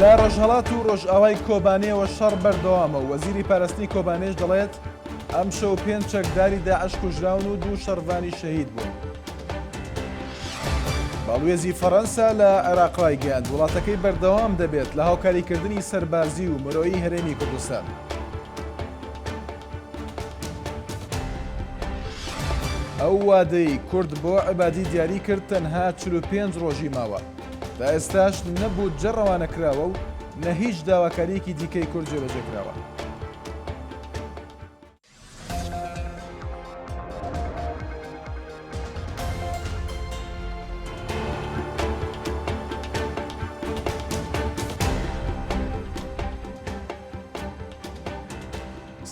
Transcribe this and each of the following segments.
لە ڕۆژهەڵات و ڕۆژئاوای کۆبانێوە شەڕ بەردەوامە و وەزیری پاراستنی کۆبانێش دەڵێت، ئەمشەو پێنج چەکداری داعش کوژراون و دوو شەڕڤانی شەهید بوون. باڵوێزی فەڕەنسا لە عێراق ڕایگەیاند، وڵاتەکەی بەردەوام دەبێت لە هاوکاریکردنی سەربازی و مرۆیی هەرێمی کوردستان. ئەو وادەی کورد بۆ عەبادی دیاری کرد تەنها 45 ڕۆژی ماوە. تا ئێستاش نە بودجە ڕەوانە کراوە و نە هیچ داواکارییەکی دیکەی کورد جێبەجێ کراوە.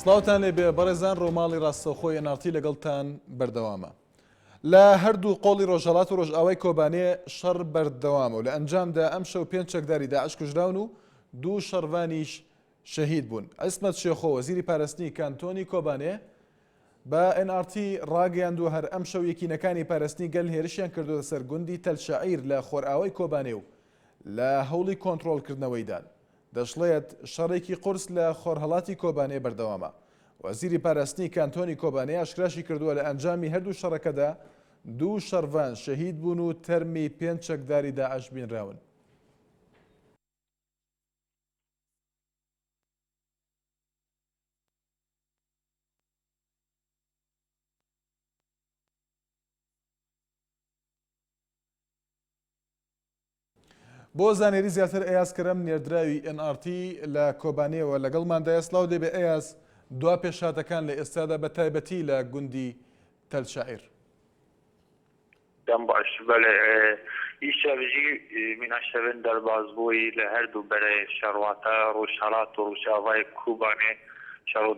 سڵاوتان لێبێ بەڕێزان ڕۆماڵی ڕاستەوخۆی NRT لەگەڵتان بەردەوامە. لە هەردوو قۆڵی ڕۆژهەڵات و ڕۆژئاوای کۆبانێ شەڕ بەردەوامە و لە ئەنجامدا ئەمشەو پێنج چەکداری داعش کوژراون و دوو شەڕڤانیش شەهید بوون. عیسمەت شێخۆ وەزیری پاراستنی کانتۆنی کۆبانێ بە ئێن ئاڕ تی ڕاگەیاندووە هەر ئەمشەو یەکینەکانی پاراستنی گەل هێرشیان کردووەتە سەر گوندی تەل شەعیر لە خۆرئاوای کۆبانێ و لە هەوڵی کۆنتڕۆڵکردنەوەیدان. دەشڵێت، شەڕێکی قورس لە خۆرهەڵاتی کۆبانێ بەردەوامە. وەزیری پاراستنی کانتۆنی کۆبانێ ئاشکراشی کردووە لە ئەنجامی هەردوو شەڕەکەدا دوو شەڕڤان شەهید بوون و تەرمی پێنج چەکداری داعش بینراون. بۆ زانیاری زیاتر ئەیاز کەرەم نێردراوی ئێن ئاڕ تی لە کۆبانێوە لەگەڵماندایە سڵاو لێبێ ئەیاز دوا پێشهاتەکان لە ئێستادا بە تایبەتی لە گوندی تەل شەعیر. دەم باش بەلێ ئیشەڤ ژی مینا شەڤن دەربازبووی لە هەردوو بەرەێ شەڕ واتە ڕوژهەڵات و ڕوژئاڤای کوبانێ شەڕ و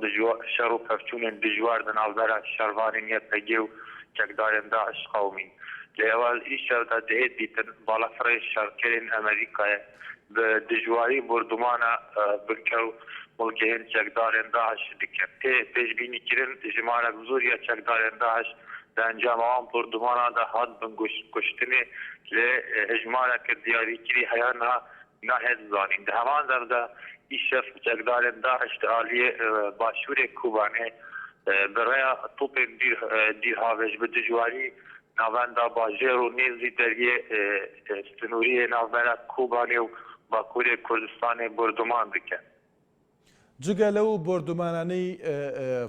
شەڕ و پەڤچوونێن دژوار دە ناڤبەرا شەڕڤانێن یەپەگێ و چەکدارێن داعش قەومین. لە ئێوە ئیشەڤدا دهێت دیتن بالەفرێن شەڕکەرێن ئەمریکایێ بە دژواری بۆردومانە بنکە و مڵگەهێن چەکدارێن داعش دکەن. تێ پێشبینیکرن ژمارەک زۆر یا چەکدارێن داعش دە ئەنجاما وان بۆردومانا دە هاتبن کوشتنێ لێ هژمارەک دیاریکری هەیا نها ناهێت زانین. دە هەمان دەم دە ئیشەف چەکدارێن داعش دە ئالیێ باشوورێ کوبانێ بە ڕێیا تۆپێن دیرهاوێژ بە دژواری ناڤەندا باژێر و نێزی دەریێ سنووریێ ناڤبەرا کوبانێ و باکوورێ کوردستانێ بۆردومان دکەن. جگە لەو بۆردومانانەی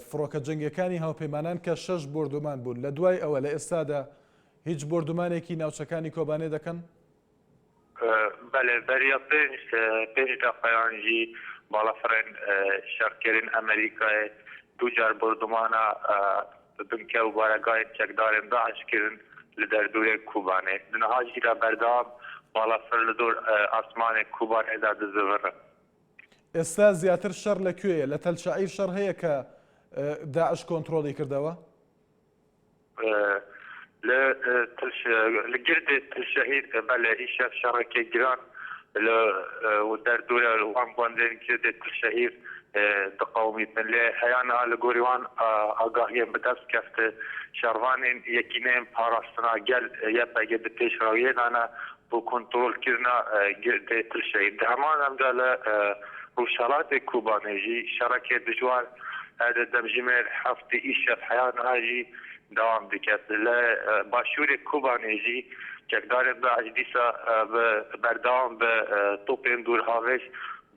فڕۆکە جەنگیەکانی هاوپەیمانان کە شەش بۆردومان بوون، لە دوای ئەوە لە ئێستادا هیچ بۆردومانێکی ناوچەکانی کۆبانێ دەکەن؟ بەلێ، بەریا پێنج دەقەیان ژی بالەفرێن شەڕکەرێن ئەمریکایێ دوو جار بۆردومانا بنکە و بارەگایên چەکدارên داعش kirin li derdorê Kobanê. Di niha jî de berdewam balafir li dor asmanê Kobanê de dizivirin. ئێستا زیاتر شەڕ لە کوێیە؟ لە تەل شەعیر شەڕ هەیە کە داعش کۆنترۆڵی کردەوە؟ لە گردێ تل شەهید بەلێ ئیشەف شەڕێکێ گران لە دەردورە وان گوندێن گردێ تل شەهیر دقەومیتن لێ هەیا niha li gorî wan agahiyên bi dest kefti şervanên yekîneyên parastina gel YPG di pêşrewiyê de ne bo kontrolkirina girdê Til Şehîd. Di heman dem de li Rojhilatê Kobanê jî şerekê dijwar di demjimêr heftê îşev heya niha jî dewam dike. Li başûrê Kobanê jî çekdarên DAIŞ dîsa bi berdewam bi topên dûrhavêj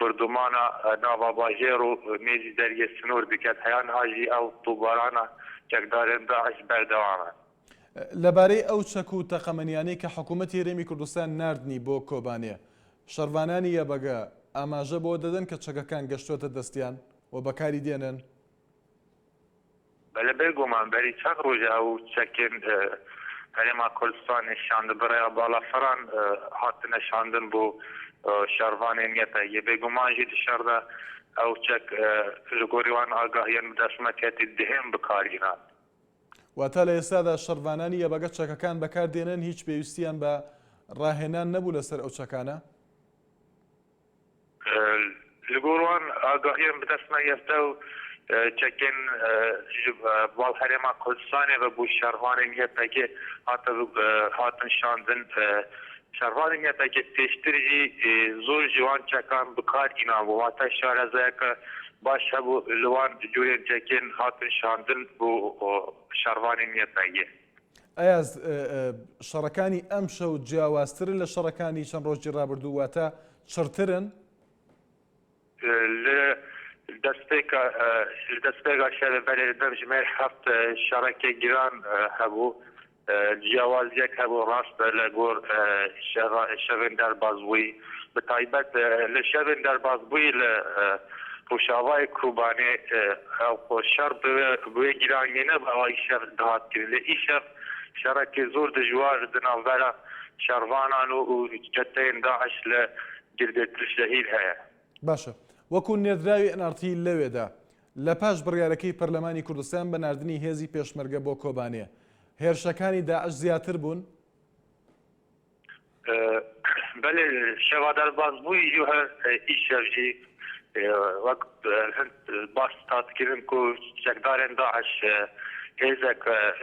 bordûmana nava bajêr û nêzî deriyê sinor diket. Heya niha jî ew topbarana çekdarên DAIŞ berdewam e. لەبارەی ئەو چەک و تەقەمەنیانەی کە حکوومەتی هەرێمی کوردستان ناردنی بۆ کۆبانێ، شەڕڤانانی یەبەگە ئاماژە بەوە دەدەن کە چەکەکان گەشتووەتە دەستیان و بەکاری دێنن؟ بەلێ بێگومان بەری چەند ڕۆژە ئەو چەکێن هەرێما کوردستانێ شاند بە ڕێیا بالافران هاتنە شاندن بۆ شەڕڤانێن یەپەگێ. بێگومان ژی di şer de ew çek li gorî wan agahiyên bi dest me ketî dihên bikarînan. واتە لە ئێستادا شەڕڤانانی یەبەگە چەکەکان بەکار دێنن هیچ پێویستیان بە ڕاهێنان نەبوو لەسەر ئەو چەکانە؟ Li gor wan agahiyên bi dest me girte û çekên ji bal Herêma Kurdistanê ve bo şervanên YPG hatin şandin. شەڕڤانên یەپەگە پێشتر ژی زۆر ji wan çekan bi kar înabû. Wate şarezayeke baş hebû li wan cûrên çekên hatin şandin bo şervanên YPG. ئەیاز، شەڕەکانی ئەمشەو جیاوازترن لە شەڕەکانی چەند ڕۆژی ڕابردوو، واتە چڕترن؟ Li destpêka li destpêka şevê berê li demjimêr heft şerekê giran hebû. Ciyawaziyek hebû rast e li gor şeva şevên derbasbûyî. Bi taybet li şevên derbasbûyî li Rojavayê Kobanê ew şer bi wê girangê nebû ew îşev dihat kirin. Lê îşev şerekê zor dijwar di navbera şervanan û çeteyên DAIŞ li Girdê Tilşehîr heye. باشە وەکو نێردراوی NRT لەوێدا لە پاش بڕیارەکەی پەرلەمانی کوردستان بە ناردنی هێزی پێشمەرگە بۆ کۆبانێ هێرشەکانی داعش زیاتر بوون؟ بەلێ شەوا دەربازبووی ژی و هەر ئیشەڤ ژی وەک هەند باس هات kirin ku çekdarên DAIŞ hêzek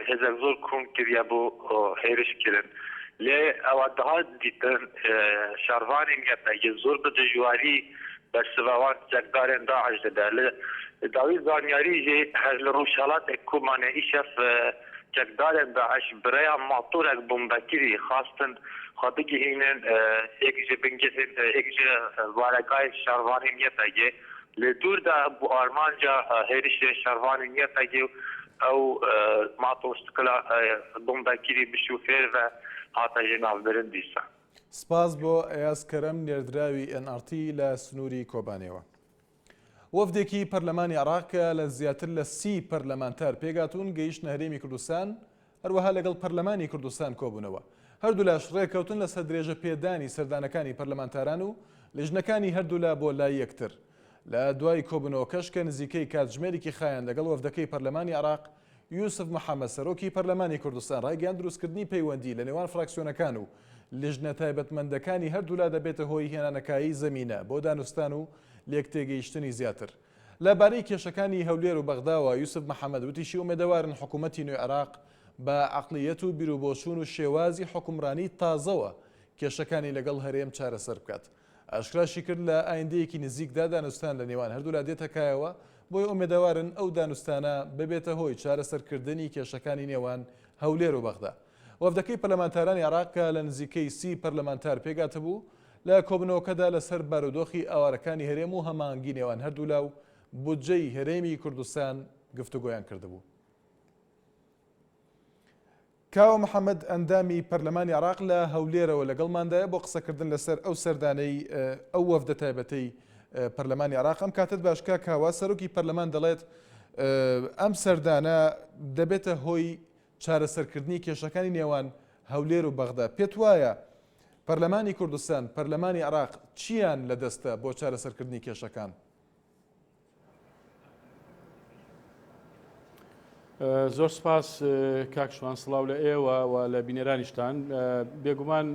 hêzek zor kom kiriye bo hêriş kirin. Lê ewa dihat dîtin şervanên YPG zor bi dijwarî bersiva wan çekdarên DAIŞ dide. Li dawî zanyarî jî her li rojhilatê Kobanê îşev çekdarên DAIŞ bi rêya motorek bombekirî xwestin xwe bigihînin yek ji bingehên yek ji baregayên şervanên YPG. Lê dûr de bû armanca hêrişên şervanên YPG û ew motorsikla bombekirî bi şofêr ve hate jinavbirin dîsa. سپاس بۆ ئەیاز کەرەم نێردراوی ئێن ئاڕ تی لە سنووری کۆبانێوە. وەفدێکی پەرلەمانی عێراق کە لە زیاتر لە 30 پەرلەمانتار پێکهاتوون گەیشتنە هەرێمی کوردستان، هەروەها لەگەڵ پەرلەمانی کوردستان کۆبوونەوە. هەردوولاش رێککەوتن لەسەر درێژە پێدانی سەردانەکانی پەرلەمانتاران و لیژنەکانی هەردوولا بۆ لای یەکتر. لە دوای کۆبوونەوەکەش کە نزیکەی کاتژمێرێکی خایاند لەگەڵ وەفدەکەی پەرلەمانی عێراق، یوسف محەمەد سەرۆکی پەرلەمانی کوردستان رایگەیاند دروستکردنی پەیوەندی لە نێوان فراکسیۆنەکان و لیژنە تایبەتمەندەکانی هەردوولا دەبێتە هۆی هێنانەکایەی زەمینە بۆ دانوستان و لێکتێگەیشتنی زیاتر. لە بارەی کێشەکانی هەولێر و بەغداوە یوسف محەمەد وتیشی ئومێدەوارن حکومەتی نوێی عێراق بە عەقڵیەت و بیروبۆچوون و شێوازی حوکمڕانی تازەوە کێشەکانی لەگەڵ هەرێم چارەسەر بکات. ئاشکراشی کرد لە ئایندەیەکی نزیکدا دانوستان لە نێوان هەردوولا دێتە کایەوە، بۆیە ئومێدەوارن ئەو دانوستانە ببێتە هۆی چارەسەرکردنی کێشەکانی نێوان هەولێر و بەغدا. وەفدەکەی پەرلەمانتارانی عێراق کە لە نزیکەی 30 پەرلەمانتار پێکهاتبوو، لە کۆبوونەوەکەدا لەسەر بارودۆخی ئاوارەکانی هەرێم و هەماهەنگی نێوان هەردوولا و بودجەی هەرێمی کوردستان گفتوگۆیان کردبوو. کاوە محەمەد ئەندامی پەرلەمانی عێراق لە هەولێرەوە لەگەڵماندایە بۆ قسەکردن لەسەر ئەو سەردانەی ئەو وەفدە تایبەتەی پەرلەمانی عێراق. ئەم کاتت باش کاک کاوە، سەرۆکی پەرلەمان دەڵێت ئەم سەردانە دەبێتە هۆی چارەسەرکردنی کێشەکانی نێوان هەولێر و بەغدا. پێت وایە پەرلەمانی کوردستان، پەرلەمانی عێراق چیان لەدەستە بۆ چارەسەرکردنی کێشەکان؟ زۆر سپاس کاک شوان سڵاو لە ئێوە و لە بینەرانیشتان بێگومان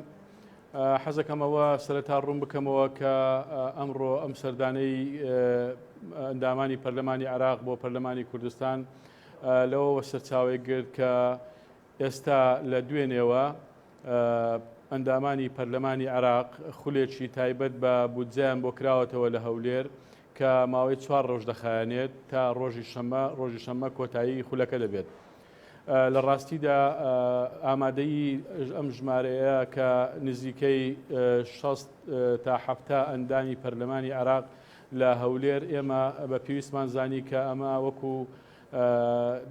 حەزەکەمەوە سەرەتا ڕوون بکەمەوە کە ئەمڕۆ ئەم سەردانەی ئەندامانی پەرلەمانی عراق بۆ پەرلەمانی کوردستان لەوەوە سەرچاوی گرت کە ئێستا لە دوێنێوە ئەندامانی پەرلەمانی عێراق خولێکی تایبەت بە بودجەیان بۆ کراوەتەوە لە هەولێر کە ماوەی چوار ڕۆژ دەخایەنێت تا ڕۆژی شەممە ڕۆژی شەممە کۆتایی خولەکە دەبێت. لە ڕاستیدا ئامادەیی ئەم ژمارەیە کە نزیکەی 60 تا 70 ئەندامی پەرلەمانی عێراق لە هەولێر ئێمە بە پێویستمان زانی کە ئەمە وەکو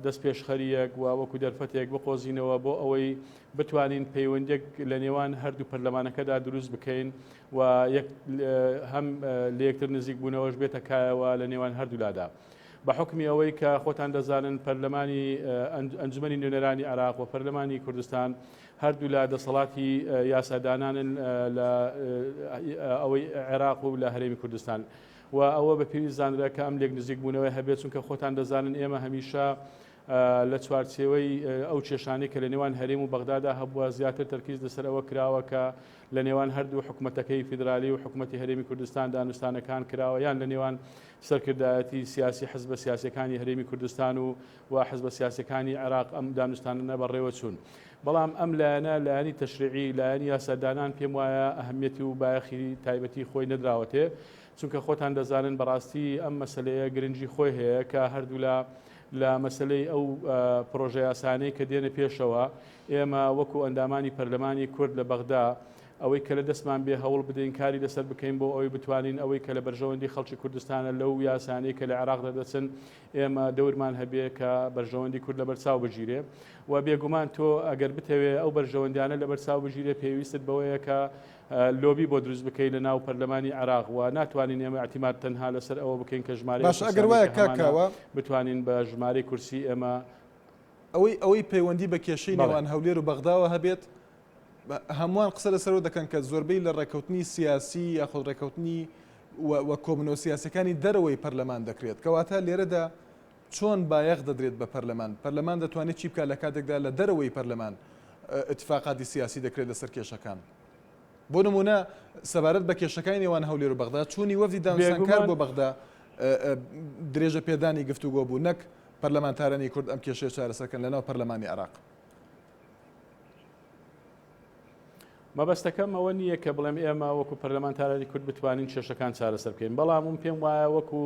دەستپێشخەرییەک و وەکو دەرفەتێک بقۆزینەوە بۆ ئەوەی بتوانین پەیوەندیەک لە نێوان هەردوو پەرلەمانەکەدا دروست بکەین و هەم لە یەکتر نزیک بوونەوەش بێتە کایەوە لە نێوان هەردوولادا. بە حکمی ئەوەی کە خۆتان دەزانن پەرلەمانی ئەنجومەنی نوێنەرانی عێراق و پەرلەمانی کوردستان هەردوولا دەسەڵاتی یاسادانانن لە ئەوەی عێراق و لە هەرێمی کوردستان. و ئەوە بە پێویست زانرا کە ئەم لێک نزیک بوونەوەی هەبێت چونکە خۆتان دەزانن ئێمە هەمیشە لە چوارچێوەی ئەو کێشانەی کە لە نێوان هەرێم و بەغدادا هەبووە زیاتر تەرکیز لەسەر ئەوە کراوە کە لە نێوان هەردوو حکومەتەکەی فیدرالی و حکومەتی هەرێمی کوردستان دانوستانەکان کراوە یان لە نێوان سەرکردایەتی سیاسی حزبە سیاسیەکانی هەرێمی کوردستان و و حزبە سیاسیەکانی عێراق ئەم دانوستانانە بەڕێوە چوون. بەڵام ئەم لایەنە لایەنی تەشریعی لایەنی یاسادانان پێم وایە ئەهمیەتی و بایەخی تایبەتی خۆی نەدراوەتێ چونکە خۆتان دەزانن بەڕاستی ئەم مەسلەیە گرنگی خۆی هەیە کە هەردوولا لە مەسلەی ئەو پرۆژە یاسانەی کە دێنە پێشەوە ئێمە وەکو ئەندامانی پەرلەمانی کورد لە بەغدا ئەوەی کە لە دەستمان بێ هەوڵ بدەین کاری لەسەر بکەین بۆ ئەوەی بتوانین ئەوەی کە لە بەرژەوەندی خەڵکی کوردستانە لەو یاسانەی کە لە عێراق دەردەچن ئێمە دەورمان هەبێ کە بەرژەوەندی کورد لەبەرچاو بگیرێ و بێگومان تۆ ئەگەر بتەوێ ئەو بەرژەوەندیانە لەبەرچاو بگیرێ پێویستت بەوەیە کە لۆبی بۆ دروست بکەی لە ناو پەرلەمانی عێراق و ناتوانین ئێمە اعتیماد تەنها لەسەر ئەوە بکەین کە ژمارەی باش ئەگەر وایە کاک کاوە بتوانین بە ژمارەی کورسی ئێمە ئەوەی ئەوەی پەیوەندی بە کێشەی نێوان هەولێر و بەغداوە هەبێت هەمووان قسە لەسەرەوە دەکەن کە زۆربەی لە ڕێککەوتنی سیاسی یاخود ڕێککەوتنی و کۆبنەوە سیاسەکانی دەرەوەی پەرلەمان دەکرێت کەواتە لێرەدا چۆن بایەخ دەدرێت بە پەرلەمان پەرلەمان دەتوانێت چی بکات لە کاتێکدا لە دەرەوەی پەرلەمان ئیتفاقاتی سیاسی دەکرێت لەسەر کێشەکان بۆ نمونە سەبارەت بە کێشەکانی نێوان هەولێر و بەغدا چوونی وەفدی دانوستانکار بۆ بەغدا درێژە پێدانی گفتوگۆ بوو نەک پەرلەمانتارانی کورد ئەم کێشەیە چارەسەرکەن لەناو پەرلەمانی عێراق. مەبەستەکەم ئەوە نییە کە بڵێم ئێمە وەکو پەرلەمانتارانی کورد بتوانین کێشەکان چارەسەر بکەین بەڵام من پێم وایە وەکو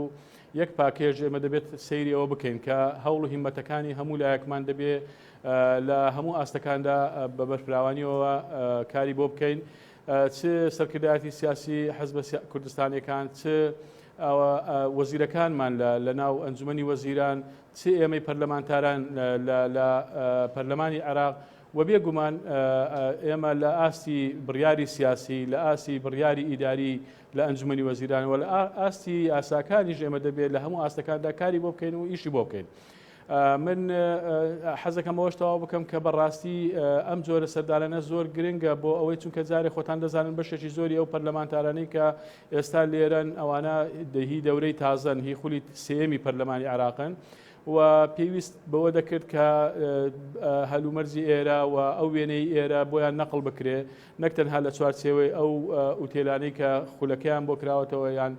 یەک پاکێژ ئێمە دەبێت سەیری ئەوە بکەین کە هەوڵ و هیمەتەکانی هەموو لایەکمان دەبێ لە هەموو ئاستەکاندا بە بەرفراوانیەوە کاری بۆ بکەین چ سەرکردایەتی سیاسی حزبە کوردستانیەکان چ وەزیرەکانمان لە ناو ئەنجومەنی وەزیران چ ئێمەی پەرلەمانتاران لە پەرلەمانی عێراق و بێ گومان ئێمە لە ئاستی بڕیاری سیاسی لە ئاستی بڕیاری ئیداری لە ئەنجومەنی وەزیران و لە ئاستی یاساکانیش ئێمە دەبێت لە هەموو ئاستەکاندا کاری بۆ بکەین و ئیشی بۆ بکەین. من حەزەکەم ئەوەش تەواو بکەم کە بەڕاستی ئەم جۆرە سەردانانە زۆر گرنگە بۆ ئەوەی چونکە جارێ خۆتان دەزانن بەشێکی زۆری ئەو پەرلەمانتارانەی کە ئێستا لێرەن ئەوانە هی دەورەی تازەن هی خولی سێیەمی پەرلەمانی عێراقن و پێویست بەوە دەکرد کە هەلومەرجی ئێرە و ئەو وێنەی ئێرە بۆیان نەقڵ بکرێ نەک تەنها لە چوارچێوەی ئەو ئوتێلانەی کە خولەکەیان بۆ کراوەتەوە یان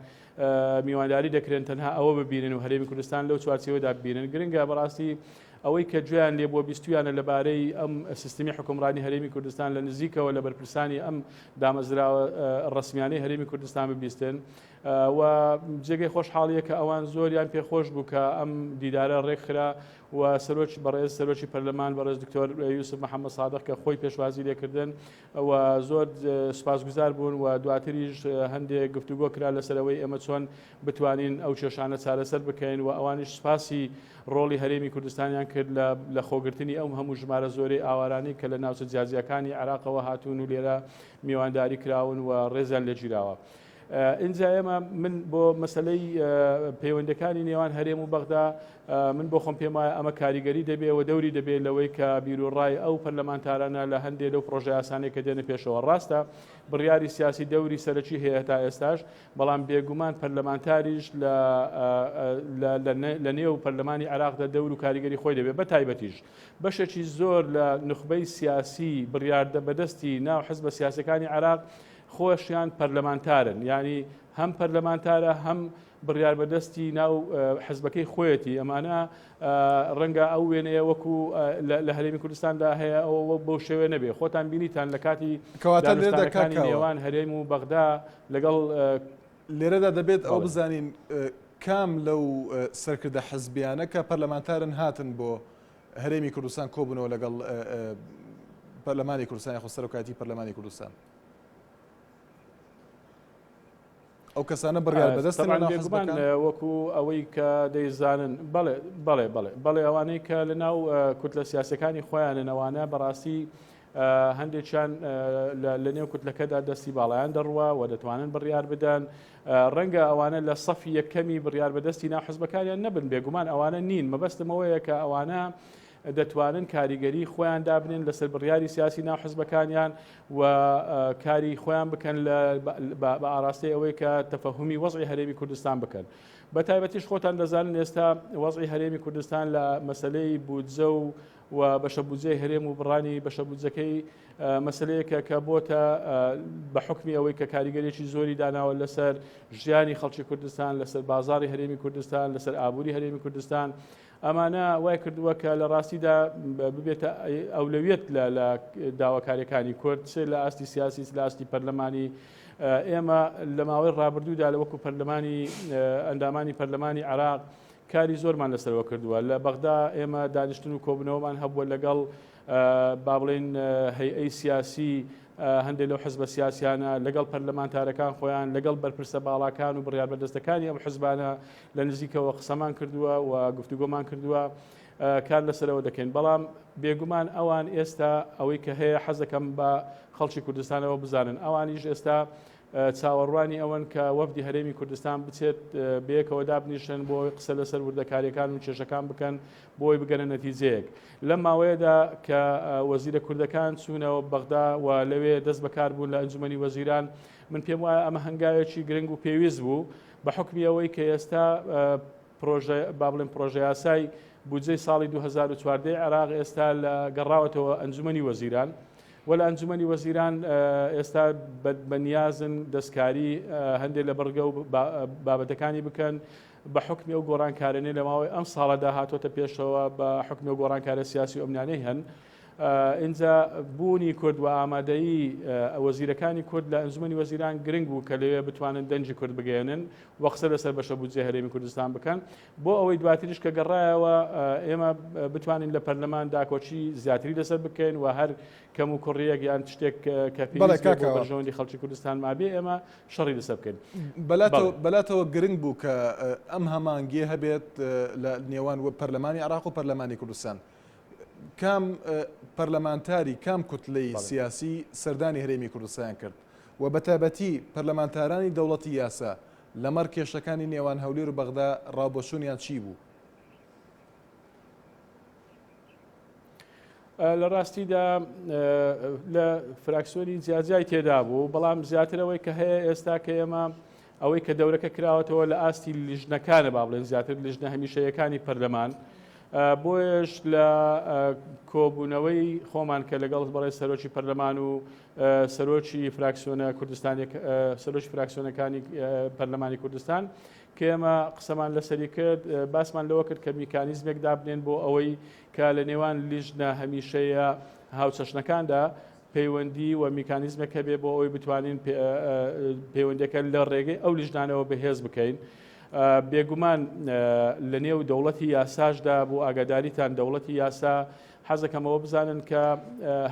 میوانداری دەکرێن تەنها ئەوە ببینن و هەرێمی کوردستان لەو چوارچێوەدا ببینن گرنگە بەڕاستی ئەوەی کە گوێیان لێ بووە بیستویانە لەبارەی ئەم سیستمی حکومڕانی هەرێمی کوردستان لە نزیکەوە لە بەرپرسانی ئەم دامەزراوە ڕسمیانەی هەرێمی کوردستان ببیستن و جێگەی خۆشحاڵیە کە ئەوان زۆریان پێخۆش بوو کە ئەم دیدارە ڕێکخرا و سەرۆکی بەڕێز سەرۆکی پەرلەمان بەڕێز دکتۆر یوسف محەممەد سادق کە خۆی پێشوازی لێکردن و زۆر سوپاسگوزار بوون و دواتریش هەندێک گفتوگۆ کرا لەسەر ئەوەی ئێمە چۆن بتوانین ئەو کێشانە چارەسەر بکەین و ئەوانیش سوپاسی ڕۆڵی هەرێمی کوردستانیان کرد لە خۆگرتنی ئەو هەموو ژمارە زۆرەی ئاوارانەی کە لە ناوچە جیاجیاکانی عێراقەوە هاتوون و لێرە میوانداری کراون و ڕێزیان لێگیراوە. ئینجا ئێمە من بۆ مەسلەی پەیوەندەکانی نێوان هەرێم و بەغدا من بۆ خۆم پێم وایە ئەمە کاریگەری دەبێ و دەوری دەبێت لەوەی کە بیرروڕای ئەو پەرلەمانتارانە لە هەندێک لەو پرۆژە یاسانەی کە دێنە پێشەوە ڕاستە بڕیاری سیاسی دەوری سەرەکی هەیە تا ئێستاش بەڵام بێگومان پەرلەمانتاریش لە نێو پەرلەمانی عێراقدا دەور و کاریگەری خۆی دەبێت بە تایبەتیش بەشێکی زۆر لە نوخبەی سیاسی بڕیاردە بەدەستی ناو حزبە سیاسەکانی عێراق خۆشیان پەرلەمانتارن یانی هەم پەرلەمانتارە هەم بڕیار بەدەستی ناو حزبەکەی خۆیەتی ئەمانە ڕەنگە ئەو وێنەیە وەکو لە هەرێمی کوردستاندا هەیە ئەوە بەو شێوێ نەبێ خۆتان بینیتان لە کاتی کەواتەکانی نێوان هەرێم و بەغدا لەگەڵ لێرەدا دەبێت ئەو بزانین کام لەو سەرکردە حزبیانە کە پەرلەمانتارن هاتن بۆ هەرێمی کوردستان کۆبوونەوە لەگەڵ پەرلەمانی کوردستان یاخود سەرۆکایەتی پەرلەمانی کوردستان ئەو کەسانە بڕیار بەدەستن لەناو حزبەکان وەکو ئەوەی کە دەیزانن بەڵێ بەڵێ بەڵێ بەڵێ ئەوانەی کە لە ناو کوتلە سیاسەکانی خۆیانن ئەوانە بەڕاستی هەندێکیان لە نێو کوتلەکەدا دەستی باڵایان دەڕوە و دەتوانن بڕیار بدەن ڕەنگە ئەوانە لە سەفی یەکەمی بڕیار بەدەستی ناو حزبەکانیان نەبن بێگومان ئەوانە نین مەبەستم ئەوەیە کە ئەوانە دەتوانن کاریگەری خۆیان دابنێن لەسەر بڕیاری سیاسی ناو حزبەکانیان و کاری خۆیان بکەن بە ئاراستەی ئەوەی کە تەفەهومی وەزعی هەرێمی کوردستان بکەن. بە تایبەتیش خۆتان دەزانن ئێستا وەزعی هەرێمی کوردستان لە مەسەلەی بودجە و و بەشە بودجەی هەرێم و بڕانی بەشە بودجەکەی مەسلەیەکە کە بۆتە بە حکمی ئەوەی کە کاریگەرێکی زۆری داناوە لەسەر ژیانی خەڵکی کوردستان، لەسەر بازاری هەرێمی کوردستان، لەسەر ئابووری هەرێمی کوردستان. ئەمانە وای کردووە کە لە ڕاستیدا ببێتە ئەولەویەت لە داواکاریەکانی کورد چ لە ئاستی سیاسی لە ئاستی پەرلەمانی. ئێمە لە ماوەی ڕابردوودا لە وەکو پەرلەمانی ئەندامانی پەرلەمانی عێراق کاری زۆرمان لەسەرەوە کردووە. لە بەغدا ئێمە دانیشتن و کۆبوونەوەمان هەبووە لەگەڵ با بڵێین هەیئەی سیاسی هەندێک لەو حزبە سیاسیانە، لەگەڵ پەرلەمانتارەکان خۆیان، لەگەڵ بەرپرسە باڵاکان و بڕیاربەدەستەکانی ئەم حزبانە لە نزیکەوە قسەمان کردووە و گفتوگۆمان کردووە، کار لەسەرەوە دەکەین. بەڵام بێگومان ئەوان ئێستا ئەوەی کە هەیە حەز دەکەم بە خەڵکی کوردستانەوە بزانن، ئەوانیش ئێستا چاوەڕوانی ئەوەن کە وەفدی هەرێمی کوردستان بچێت بەیەکەوە دابنیشن بۆ ئەوەی قسە لەسەر وردەکاریەکان و کێشەکان بکەن بۆ ئەوەی بگەنە نەتیجەیەک. لەم ماوەیەدا کە وەزیرە کوردەکان چوونەوە بەغدا و لەوێ دەست بەکار بوون لە ئەنجومەنی وەزیران، من پێم وایە ئەمە هەنگاوێکی گرنگ و پێویست بوو بە حوکمی ئەوەی کە ئێستا پرۆژە با بڵێن پرۆژەیاسای بودجەی ساڵی 2014 عێراق ئێستا لە گەڕاوەتەوە ئەنجومەنی وەزیران و لە ئەنجومەنی وەزیران ئێستا بەنیازن دەستکاری هەندێک لە بڕگە و بابەتەکانی بکەن بە حکمی ئەو گۆڕانکارانەی لە ماوەی ئەم ساڵەدا هاتۆتە پێشەوە بە حکمی ئەو گۆڕانکارە سیاسی و ئەمنیانەی هەن. ئینجا بوونی کورد و ئامادەیی وەزیرەکانی کورد لە ئەنجومەنی وەزیران گرنگ بوو کە لەوێ بتوانن دەنگی کورد بگەیەنن و قسە لەسەر بەشە بودجەی هەرێمی کوردستان بکەن بۆ ئەوەی دواتریش کە گەڕایەوە ئێمە بتوانین لە پەرلەمان داکۆکی زیاتری لەسەر بکەین و هەر کەم و کوڕیەک یان شتێک کە پێویست بێت بۆ بەرژەوەندی خەڵکی کوردستان مابێ ئێمە شەڕی لەسەر بکەین. بەلاتەوە گرنگ بوو کە ئەم هەمانگیە هەبێت لە نێوان پەرلەمانی عێراق و پەرلەمانی کوردستان. کام پەرلەمانتاری کام کوتلەی سیاسی سەردانی هەرێمی کوردستان کرد و بەتایبەتی پەرلەمانتارانی دەوڵەتی یاسا لەمەڕ کێشەکانی نێوان هەولێر و بەغدا ڕاوبۆچوونیان چی بوو؟ لە ڕاستیدا لە فراکسیۆنی جیاجیای تێدا بوو، بەڵام زیاتر ئەوەی کە هەیە ئێستا کە ئێمە ئەوەی کە دەورەکە کراوەتەوە لە ئاستی لیژنەکانە، با بڵێن زیاتر لیژنە هەمیشەیەکانی پەرلەمان، بۆیەش لە کۆبوونەوەی خۆمان کە لەگەڵ بەڕێز سەرۆکی پەرلەمان و سەرۆکی فراکسیۆنە کوردستانیەک سەرۆکی فراکسیۆنەکانی پەرلەمانی کوردستان کە ئێمە قسەمان لەسەری کرد، باسمان لەوە کرد کە میکانیزمێک دابنێن بۆ ئەوەی کە لە نێوان لیژنە هەمیشەیە هاوچەشنەکاندا پەیوەندی و میکانیزمێک هەبێ بۆ ئەوەی بتوانین پەیوەندەکە لە ڕێگەی ئەو لیژنانەوە بەهێز بکەین. بێگومان لە نێو دەوڵەتی یاساشدا بۆ ئاگاداریتان دەوڵەتی یاسا حەزەکەمەوە بزانن کە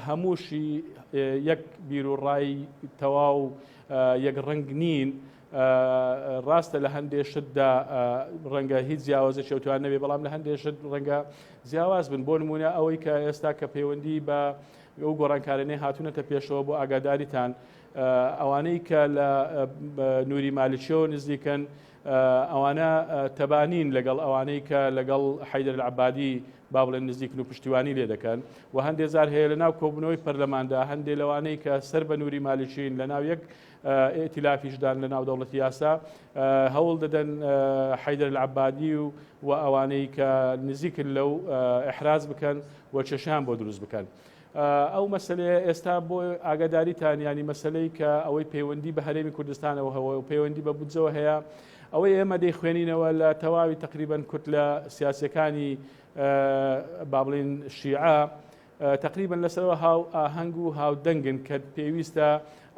هەمووشی یەک بیر و ڕای تەواو یەک ڕەنگ نین. ڕاستە لە هەندێ شتدا ڕەنگە هیچ جیاوازێکی ئەوتوان نەبێ، بەڵام لە هەندێ شت ڕەنگە جیاواز بن. بۆ نمونە ئەوەی کە ئێستا کە پەیوەندی بە ئەو گۆڕانکارانەی هاتوونەتە پێشەوە بۆ ئاگاداریتان، ئەوانەی کە لە نوری مالکیەوە نزیکن ئەوانە تەبانین لەگەڵ ئەوانەی کە لەگەڵ حەیدەر العبادی با بڵێن نزیکن و پشتیوانی لێ دەکەن و هەندێک جار هەیە لە ناو کۆبوونەوەی پەرلەماندا هەندێک لەوانەی کە سەر بە نوری مالکین لە ناو یەک ئیتیلافیشدان لە ناو دەوڵەتی یاسا هەوڵ دەدەن حەیدەر العبادی و و ئەوانەی کە نزیکن لەو ئیحراج بکەن و کێشەیان بۆ دروست بکەن. ئەو مەسلەیە ئێستا بۆ ئاگاداریتان ینی مەسلەی کە ئەوەی پەیوەندی بە هەرێمی کوردستانەوە هەوە و پەیوەندی بە بودجەوە هەیە ئەوەی ئێمە دەیخوێنینەوە لە تەواوی تقریبان کوتلە سیاسەکانی با بڵین شیعە تەقریبەن لەسەرەوە هاو ئاهەنگ و هاودەنگن کە پێویستە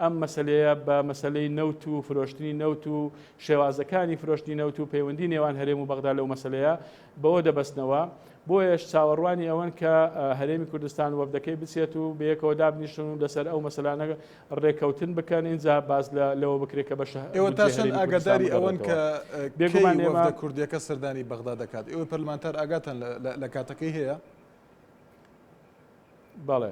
ئەم مەسەلەیە بە مەسەلەی نەوت و فرۆشتنی نەوت و شێوازەکانی فرۆشتنی نەوت و پەیوەندی نێوان هەرێم و بەغدا لەو مەسەلەیە بەوە دەبەستنەوە. بۆیەش چاوەڕوانی ئەوەن کە هەرێمی کوردستان وەفدەکەی بچێت و بەیەکەوە دابنیشن و لەسەر ئەو مەسەلانە ڕێککەوتن بکەن ئینجا باس لەوە بکرێت کە بەشە ئێوە تا چەند ئاگاداری ئەوەن کە بێگومان وەفدە کوردیەکە سەردانی بەغدا دەکات؟ ئێوەی پەرلەمانتار ئاگاتان لە کاتەکەی هەیە؟ بەڵێ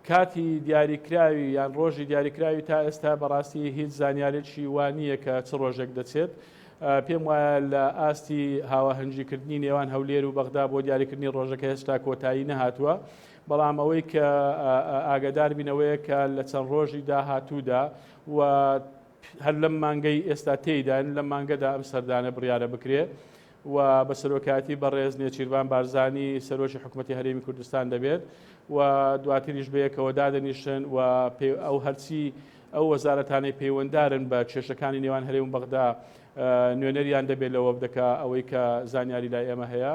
کاتی دیاریکراوی یان ڕۆژی دیاریکراوی تا ئێستا بەڕاستی هیچ زانیارێکی وا نییە کە چ ڕۆژێک دەچێت. پێم وایە لە ئاستی هاواهەنگیکردنی نێوان هەولێر و بەغدا بۆ دیاریکردنی ڕۆژەکە هێشتا کۆتایی نەهاتووە، بەڵام ئەوەی کە ئاگادار بینەوەیە کە لە چەند ڕۆژی داهاتوودا و. هەر لەم مانگەی ئێستا تێیداین لەم مانگەدا ئەم سەردانە بڕیارە بکرێ و بە سەرۆکایەتی بەڕێز نێچیرڤان بارزانی سەرۆکی حکوومەتی هەرێمی کوردستان دەبێت و دواتریش بەیەکەوە دادەنیشن و ئەو هەرچی ئەو وەزارەتانەی پەیوەندارن بە کێشەکانی نێوان هەرێم و بەغدا نوێنەریان دەبێت لە وەفدەکە ئەوەی کە زانیاری لای ئێمە هەیە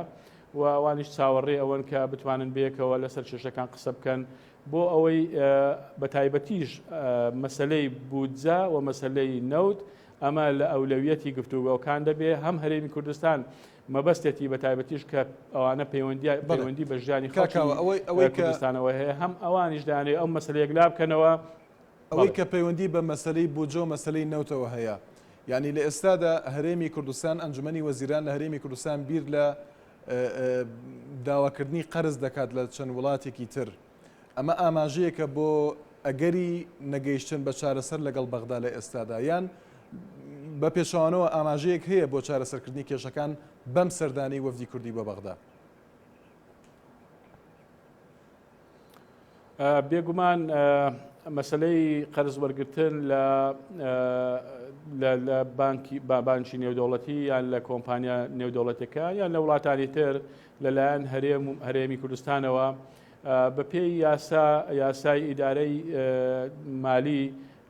و ئەوانیش چاوەڕێ ئەوەن کە بتوانن بەیەکەوە لەسەر کێشەکان قسە بکەن بۆ ئەوەی بە تایبەتیش مەسلەی بودجە و مەسلەی نەوت ئەمە لە ئەولەویەتی گفتوگۆکان دەبێ هەم هەرێمی کوردستان مەبەستێتی بە تایبەتیش کە ئەوانە پەیوەندی بە ژیانی خەڵکی ئەوەی کوردستانەوە هەیە هەم ئەوانیش دانێ ئەو مەسلەیەک لا بکەنەوە. ئەوەی کە پەیوەندی بە مەسەلەی بودجە و مەسەلەی نەوتەوە هەیە یانی لە ئێستادا هەرێمی کوردستان ئەنجومەنی وەزیران لە هەرێمی کوردستان بیر لە داواکردنی قەرز دەکات لە چەند وڵاتێکی تر ئەمە ئاماژەیەکە بۆ ئەگەری نەگەیشتن بە چارەسەر لەگەڵ بەغدا لە ئێستادا یان بە پێچەوانەوە ئاماژەیەک هەیە بۆ چارەسەرکردنی کێشەکان بەم سەردانەی وەفدی کوردی بۆ بەغدا؟ بێگومان مەسلەی قەرز وەرگتن لە لە بانکی بانکی نێودەوڵەتی یان لە کۆمپانیا نێودەوڵەتەکە یان لە وڵاتانی تر لەلایەن هەرێم و هەرێمی کوردستانەوە بە پێی یاسا یاسای ئیدارەی مالی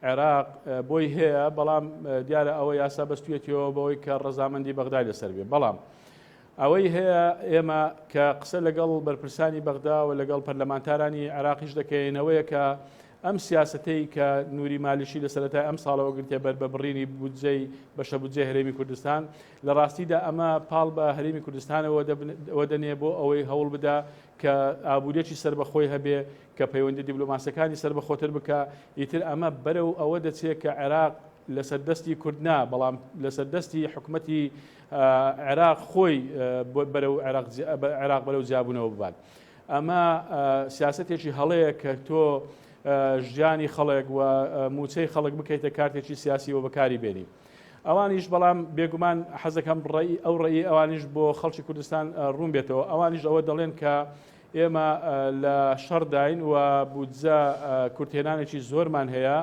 عێراق بۆی هەیە بەڵام دیارە ئەوە یاسا بەستویەتیەوە بەوەی کە ڕەزامەندی بەغدای لەسەر بێ بەڵام ئەوەی هەیە ئێمە کە قسە لەگەڵ بەرپرسانی بەغدا و لەگەڵ پەرلەمانتارانی عێراقیش دەکەین ئەوەیە کە ئەم سیاسەتەی کە نوری مالیکی لە سەرەتای ئەم ساڵەوە گرتیە بەر بە بڕینی بودجەی بەشە بودجەی هەرێمی کوردستان لە ڕاستیدا ئەمە پاڵ بە هەرێمی کوردستانەوە دەنێ بۆ ئەوەی هەوڵ بدا کە ئابووریەکی سەربەخۆی هەبێ کە پەیوەندی دیبلۆماسەکانی سەربەخۆتر بکە ئیتر ئەمە بەرەو ئەوە دەچێت کە عێراق لەسەر دەستی کورد نا بەڵام لەسەر دەستی حکومەتی عێراق خۆی بەرەو عێراق بەرەو جیابوونەوە ببات. ئەمە سیاسەتێکی هەڵەیە کە تۆ ژیانی خەڵک و موچەی خەڵک بکەیتە کارتێکی سیاسی و بەکاری بێنی. ئەوانیش بەڵام بێگومان حەزەکەم ڕێی ئەو ڕێی ئەوانیش بۆ خەڵکی کوردستان ڕوون بێتەوە ئەوانیش ئەوە دەڵێن کە ئێمە لە شەڕداین و بودجە کورتهێنانێکی زۆرمان هەیە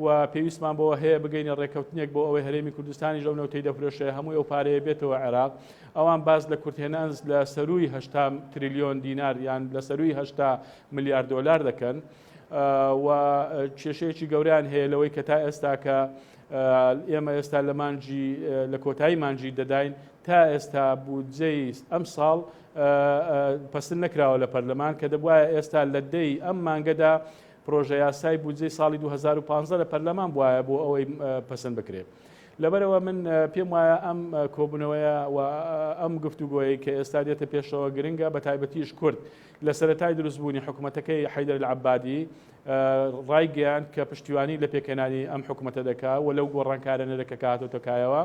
و پێویستمان بەوە هەیە بگەینە ڕێککەوتنێک بۆ ئەوەی هەرێمی کوردستانیش ئەو نەوتەی دەفرۆشێ هەمووی ئەو پارەیە بێتەوە عێراق. ئەوان باس لە کورتهێنان لە سەرووی 80 تریلیۆن دینار یان لە سەرووی 80 ملیار دۆلار دەکەن و کێشەیەکی گەورەیان هەیە لەوەی کە تا ئێستا کە ئێمە ئێستا لە مانگی لە کۆتایی مانگی دەداین تا ئێستا بودجەی ئەم ساڵ پەسند نەکراوە لە پەرلەمان کە دەبوایە ئێستا لە دەی ئەم مانگەدا پرۆژە یاسای بودجەی ساڵی 2015 لە پەرلەمان بوایە بۆ ئەوەی پەسند بکرێت. لەبەرەوە من پێم وایە ئەم کۆبوونەوەیە و ئەم گفتوگۆیەی کە ئێستا دێتە پێشەوە گرنگە بە تایبەتیش کورد لە سەرەتای دروستبوونی حکوومەتەکەی حەیدەر العەبادی ڕایگەیاند کە پشتیوانی لە پێکهێنانی ئەم حکوومەتە دەکا و لەو گۆڕانکارە نەدەکە کە هاتۆتە کایەوە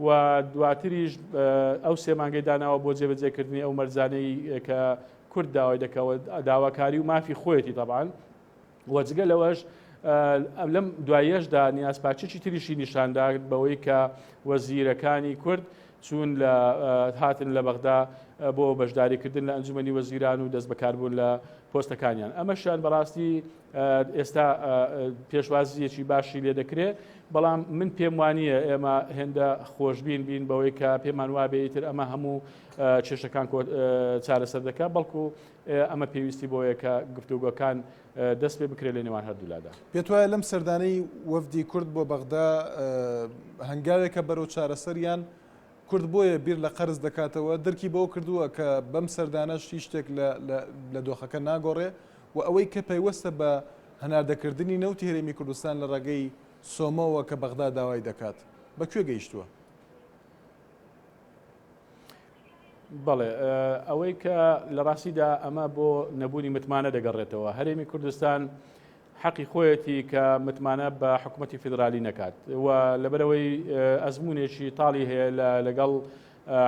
و دواتریش ئەو سێ مانگەی داناوە بۆ جێبەجێکردنی ئەو مەرجانەی کە کورد داوای دەکەوە داواکاری و مافی خۆیەتی تەبان و جگە لەوەش لەم دواییەشدا نیازپاکیی تریشی نیشاندا بەوەی کە وەزیرەکانی کورد چوون لە هاتن لە بەغدا بۆ بەشداریکردن لە ئەنجومەنی وەزیران و دەست بەکاربوون لە پۆستەکانیان ئەمەشیان بەڕاستی ئێستا پێشوازیەکی باشی لێ دەکرێت بەڵام من پێم وانییە ئێمە هێندە خۆشبین بین بەوەی کە پێمان وابێ ئیتر ئەمە هەموو کێشەکان چارەسەر دەکات بەڵکو ئەمە پێویستی بۆیە کە گفتوگۆکان دەست پێ بکرێت لە نێوان هەردوولادا. پێت وایە لەم سەردانەی وەفدی کورد بۆ بەغدا هەنگاوێکە بەرەو چارەسەر یان کورد بۆیە بیر لە قەرز دەکاتەوە درکی بەوە کردووە کە بەم سەردانەش هیچ شتێک لە دۆخەکە ناگۆڕێ و ئەوەی کە پەیوەستە بە هەناردەکردنی نەوتی هەرێمی کوردستان لە ڕێگەی سۆمۆوە کە بەغدا داوای دەکات بە کوێ گەیشتووە؟ بەڵێ ئەوەی کە لە ڕاستیدا ئەمە بۆ نەبوونی متمانە دەگەڕێتەوە هەرێمی کوردستان حەقی خۆیەتی کە متمانە بە حکوومەتی فیدرالی نەکات و لەبەرەوەی ئەزمونێکی تاڵی هەیە لەگەڵ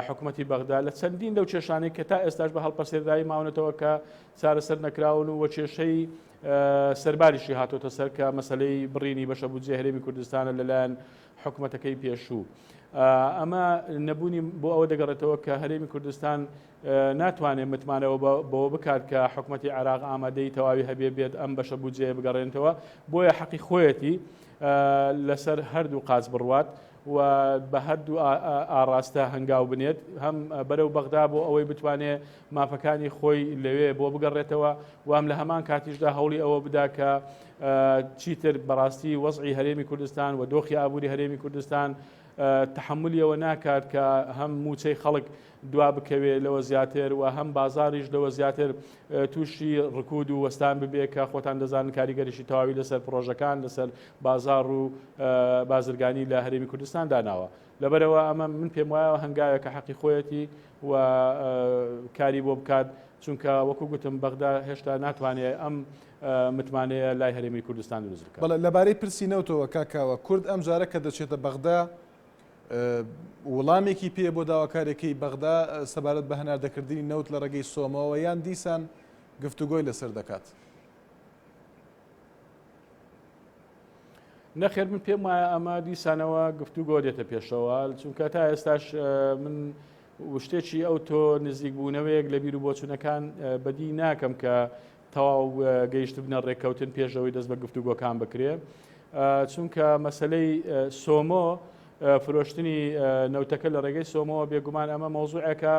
حکوومەتی بەغدا لە چەندین لەو کێشانەی کە تا ئێستاش بە هەڵپەسێردایی ماونەتەوە کە چارەسەر نەکراون و کێشەی سەرباریشی هاتۆتە سەر کە مەسلەی بڕینی بەشە بودجێ هەرێمی کوردستانە لەلایەن حکومەتەکەی پێشوو. ئەمە نەبوونی بۆ ئەوە دەگەڕێتەوە کە هەرێمی کوردستان ناتوانێت متمانەوە بەوە بکات کە حکومەتی عێراق ئامادەی تەواوی هەبێ بێت ئەم بەشە بودجەیە بگەڕێنێتەوە بۆیە حەقی خۆیەتی. لەسەر هەردوو قاچ بڕوات و بە هەردوو ئاڕاستە هەنگاو بنێت هەم بەرەو بەغدا بۆ ئەوەی بتوانێ مافەکانی خۆی لەوێ بۆ بگەڕێتەوە و هەم لە هەمان کاتیشدا هەوڵی ئەوە بدا کە چیتر بەڕاستی وەزعی هەرێمی کوردستان و دۆخی ئابووری هەرێمی کوردستان تەحەمولی ئەوە ناکات کە هەم مووچەی خەڵک دوا بکەوێ لەوە زیاتر و هەم بازاریش لەوە زیاتر تووشی ڕکود و وەستان ببێ کە خۆتان دەزانن کاریگەریشی تەواوی لەسەر پڕۆژەکان لەسەر بازاڕ و بازرگانی لە هەرێمی کوردستان داناوە. لەبەرئەوە ئەمە من پێم وایە هەنگاوێکە حەقی خۆیەتی و کاری بۆ بکات چونکە وەکو گوتم بەغدا هێشتا ناتوانێت ئەم متمانەیە لای هەرێمی کوردستان دروست بکات. بەڵێ لەبارەی پرسی نەوتەوە کاک کاوە، کورد ئەمجارە کە دەچێتە بەغدا وڵامێکی پێیە بۆ داواکاریەکەی بەغدا سەبارەت بە هەناردەکردنی نەوت لە ڕێگەی سۆمۆوە یان دیسان گفتوگۆی لەسەر دەکات؟ نەخێر من پێم وایە ئەمە دیسانەوە گفتوگۆ دێتە پێشەوە چونکە تا ئێستاش من شتێکی ئەو تۆ نزیک بوونەوەیەک لە بیر و بۆچوونەکان بەدی ناکەم کە تەواو گەیشتبنە ڕێککەوتن پێشەوەی دەست بە گفتوگۆکان بکرێ چونکە مەسلەی سۆمۆ فرۆشتنی نەوتەکە لە ڕێگەی سۆمۆوە بێگومان ئەمە مەوزوعێکە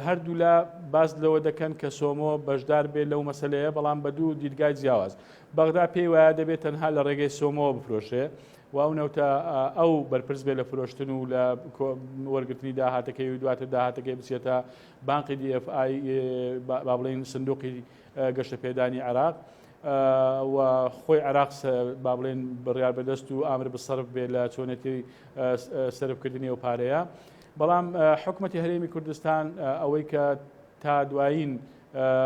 هەردوولا باس لەوە دەکەن کە سۆمۆ بەشدار بێت لەو مەسلەیە بەڵام بە دوو دیدگای جیاواز بەغدا پێی وایە دەبێت تەنها لە ڕێگەی سۆمۆوە بفرۆشێ و ئەو نەوتە ئەو بەرپرس بێت لە فرۆشتن و لە وەرگرتنی داهاتەکەی و دواتر داهاتەکەی بچێتە بانقی DFI با بڵێین سندوقی گەشەپێدانی عێراق و خۆی عێراق با بڵێن بڕیار بەدەست و ئامر بسەرف بێ لە چۆنێتی سەرفکردنی ئەو پارەیە بەڵام حکومەتی هەرێمی کوردستان ئەوەی کە تا دوایین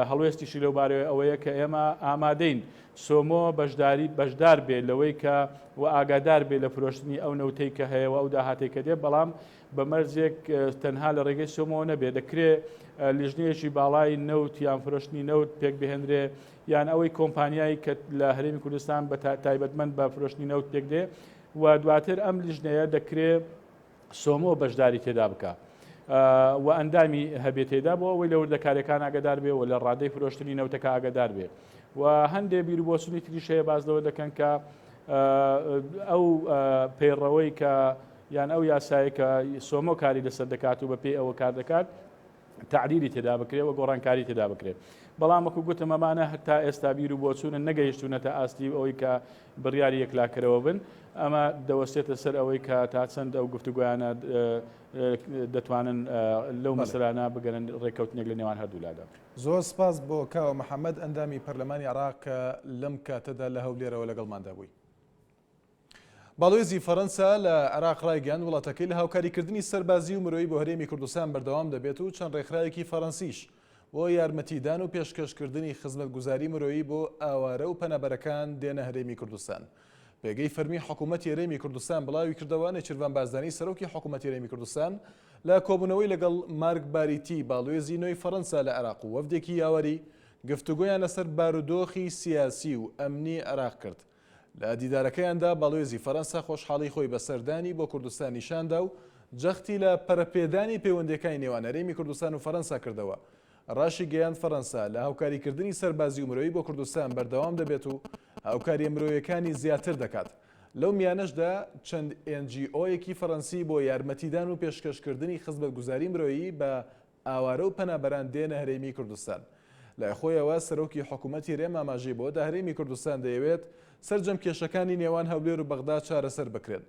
هەڵوێستیشی لەو بارەیەوە ئەوەیە کە ئێمە ئامادەین سۆمۆ بەشداری بەشدار بێ لەوەی کە و ئاگادار بێ لە فرۆشتنی ئەو نەوتەی کە هەیە و ئەو داهاتەی کە دێ بەڵام بە مەرجێک تەنها لە ڕێگەی سۆمۆوە نەبێ دەکرێ لیژنەیەکی باڵای نەوت یان فرۆشتنی نەوت پێک بهێنرێ یان ئەوەی کۆمپانیایی کە لە هەرێمی کوردستان بە تایبەتمەند بە فرۆشتنی نەوت پێک دێ و دواتر ئەم لیژنەیە دەکرێ سۆمۆ بەشداری تێدا بکا و ئەندامی هەبێ تێدا بۆ ئەوەی لە وردەکاریەکان ئاگدار بێ و لە ڕادەی فرۆشتنی نەوتەکە ئاگدار بێ و هەندێ بیر و بۆچونی تریش هەیە باز لەوە دەکەن کە ئەو پەیڕەوەی کە یان ئەو یاسایە کە سۆمۆ کاری لەسەر دەکات و بە پێی ئەوە کار دەکات تەعدیلی تێدا بکرێ و گۆڕانکاری تێدا بکرێت بەڵام وەکو گوتم ئەمانە هەتا ئێستا بیر و بۆچوونن نەگەیشتونەتە ئاستی ئەوەی کە بڕیاری یەکلاکەرەوە بن ئەمە دەوەستێتە سەر ئەوەی کە تا چەند ئەو گفتوگۆیانە دەتوانن لەو مەسەلانە بگەنن ڕێککەوتنێک لە نێوان هەردوولادا. زۆر سپاس بۆ کاوە محەمەد ئەندامی پەرلەمانی عێراق کە لەم کاتەدا لە هەولێرەوە لەگەڵماندا بووی. باڵوێزی فەرەنسا لە عێراق ڕایگەیاند، وڵاتەکەی لە هاوکاریکردنی سەربازی و مرۆیی بۆ هەرێمی کوردستان بەردەوام دەبێت و چەند ڕێکخراوێکی فەرەنسیش بۆ یارمەتیدان و پێشکەشکردنی خزمەتگوزاری مرۆیی بۆ ئاوارە و پەنابەرەکان دێنە هەرێمی کوردستان. پێگەی فەرمی حکوومەتی هەرێمی کوردستان بڵاویکردەوە، نێچیرڤان بارزانی سەرۆکی حکوومەتی هەرێمی کوردستان لە کۆبوونەوەی لەگەڵ مارک باریتی باڵوێزی نوێی فەرەنسا لە عێراق و وەفدێکی یاوەری گفتوگۆیان لەسەر بارودۆخی سیاسی و ئەمنی عێراق کرد. لە دیدارەکەیاندا باڵوێزی فەرەنسا خۆشحاڵی خۆی بە سەردانی بۆ کوردستان نیشاندا و جەختی لە پەرەپێدانی پەیوەندییەکانی نێوان هەرێمی کوردستان و فەرەنسا کردەوە. ڕاشیگەیاند فەرەنسا لە هاوکاریکردنی سەربازی و مرۆیی بۆ کوردستان بەردەوام دەبێت و هاوکارییە مرۆیەکانی زیاتر دەکات. لەو میانەشدا چەند ئێن جی ئۆیەکی فەرەنسی بۆ یارمەتیدان و پێشکەشکردنی خزمەتگوزاری مرۆیی بە ئاوارە و پەنابەران دێنە هەرێمی کوردستان. لای خۆیەوە سەرۆکی حکومەتی هەرێم ئاماژەی بەوە دا هەرێمی کوردستان دەیەوێت سەرجەم کێشەکانی نێوان هەولێر و بەغدا چارەسەر بکرێن.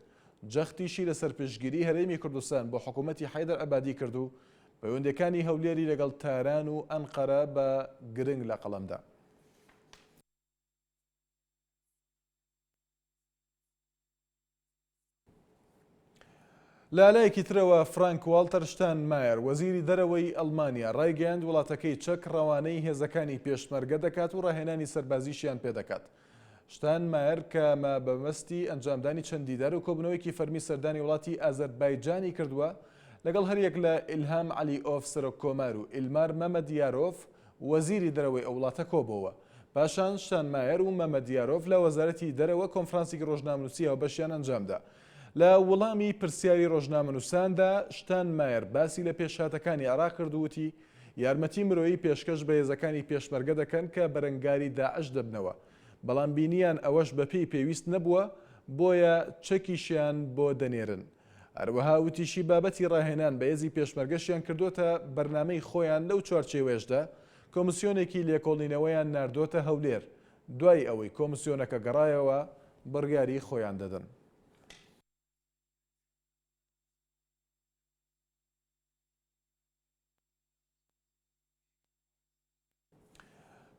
جەختیشی لەسەر پشتگیری هەرێمی کوردستان بۆ حکومەتی حەیدەر عەبادی کرد و پەیوەندییەکانی هەولێری لەگەڵ تاران و ئەنقەرە بە گرنگ لەقەڵەمدا. لە لایەکی ترەوە فرانک واڵتەر شتانمایەر، وەزیری دەرەوەی ئەڵمانیا ڕایگەیاند وڵاتەکەی چەک ڕەوانەی هێزەکانی پێشمەرگە دەکات و ڕاهێنانی سەربازیشیان پێدەکات. شتانمایەر کە مە بەمەستی ئەنجامدانی چەند دیدار و کۆبوونەوەیەکی فەرمی سەردانی وڵاتی ئازەربایجانی کردووە، لەگەڵ هەریەک لە ئیلهام عەلیئۆف سەرۆک کۆمار و ئیلمار مەمەدیارۆف وەزیری دەرەوەی ئەو وڵاتە کۆبۆوە. پاشان شتانمایەر و مەمەدیارۆف لە وەزارەتی دەرەوە کۆنفرانسێکی ڕۆژنامەنووسی هاوبەشیان ئەنجامدا. لە وڵامی پرسیاری ڕۆژنامەنووساندا شتانمایەر باسی لە پێشهاتەکانی عێراق کرد و وتی، یارمەتی مرۆیی پێشکەش بە هێزەکانی پێشمەرگە دەکەن کە بەرەنگاری داعش دەبنەوە، بەڵام بینیان ئەوەش بەپێی پێویست نەبووە، بۆیە چەکیشیان بۆ دەنێرن. هەروەها وتیشی بابەتی ڕاهێنان بە هێزی پێشمەرگەشیان کردۆتە بەرنامەی خۆیان لەو چوارچێوەیەشدا کۆمسیۆنێکی لێکۆڵینەوەیان ناردۆتە هەولێر، دوای ئەوەی کۆمسیۆنەکە گەڕایەوە بڕیاری خۆیان دەدەن.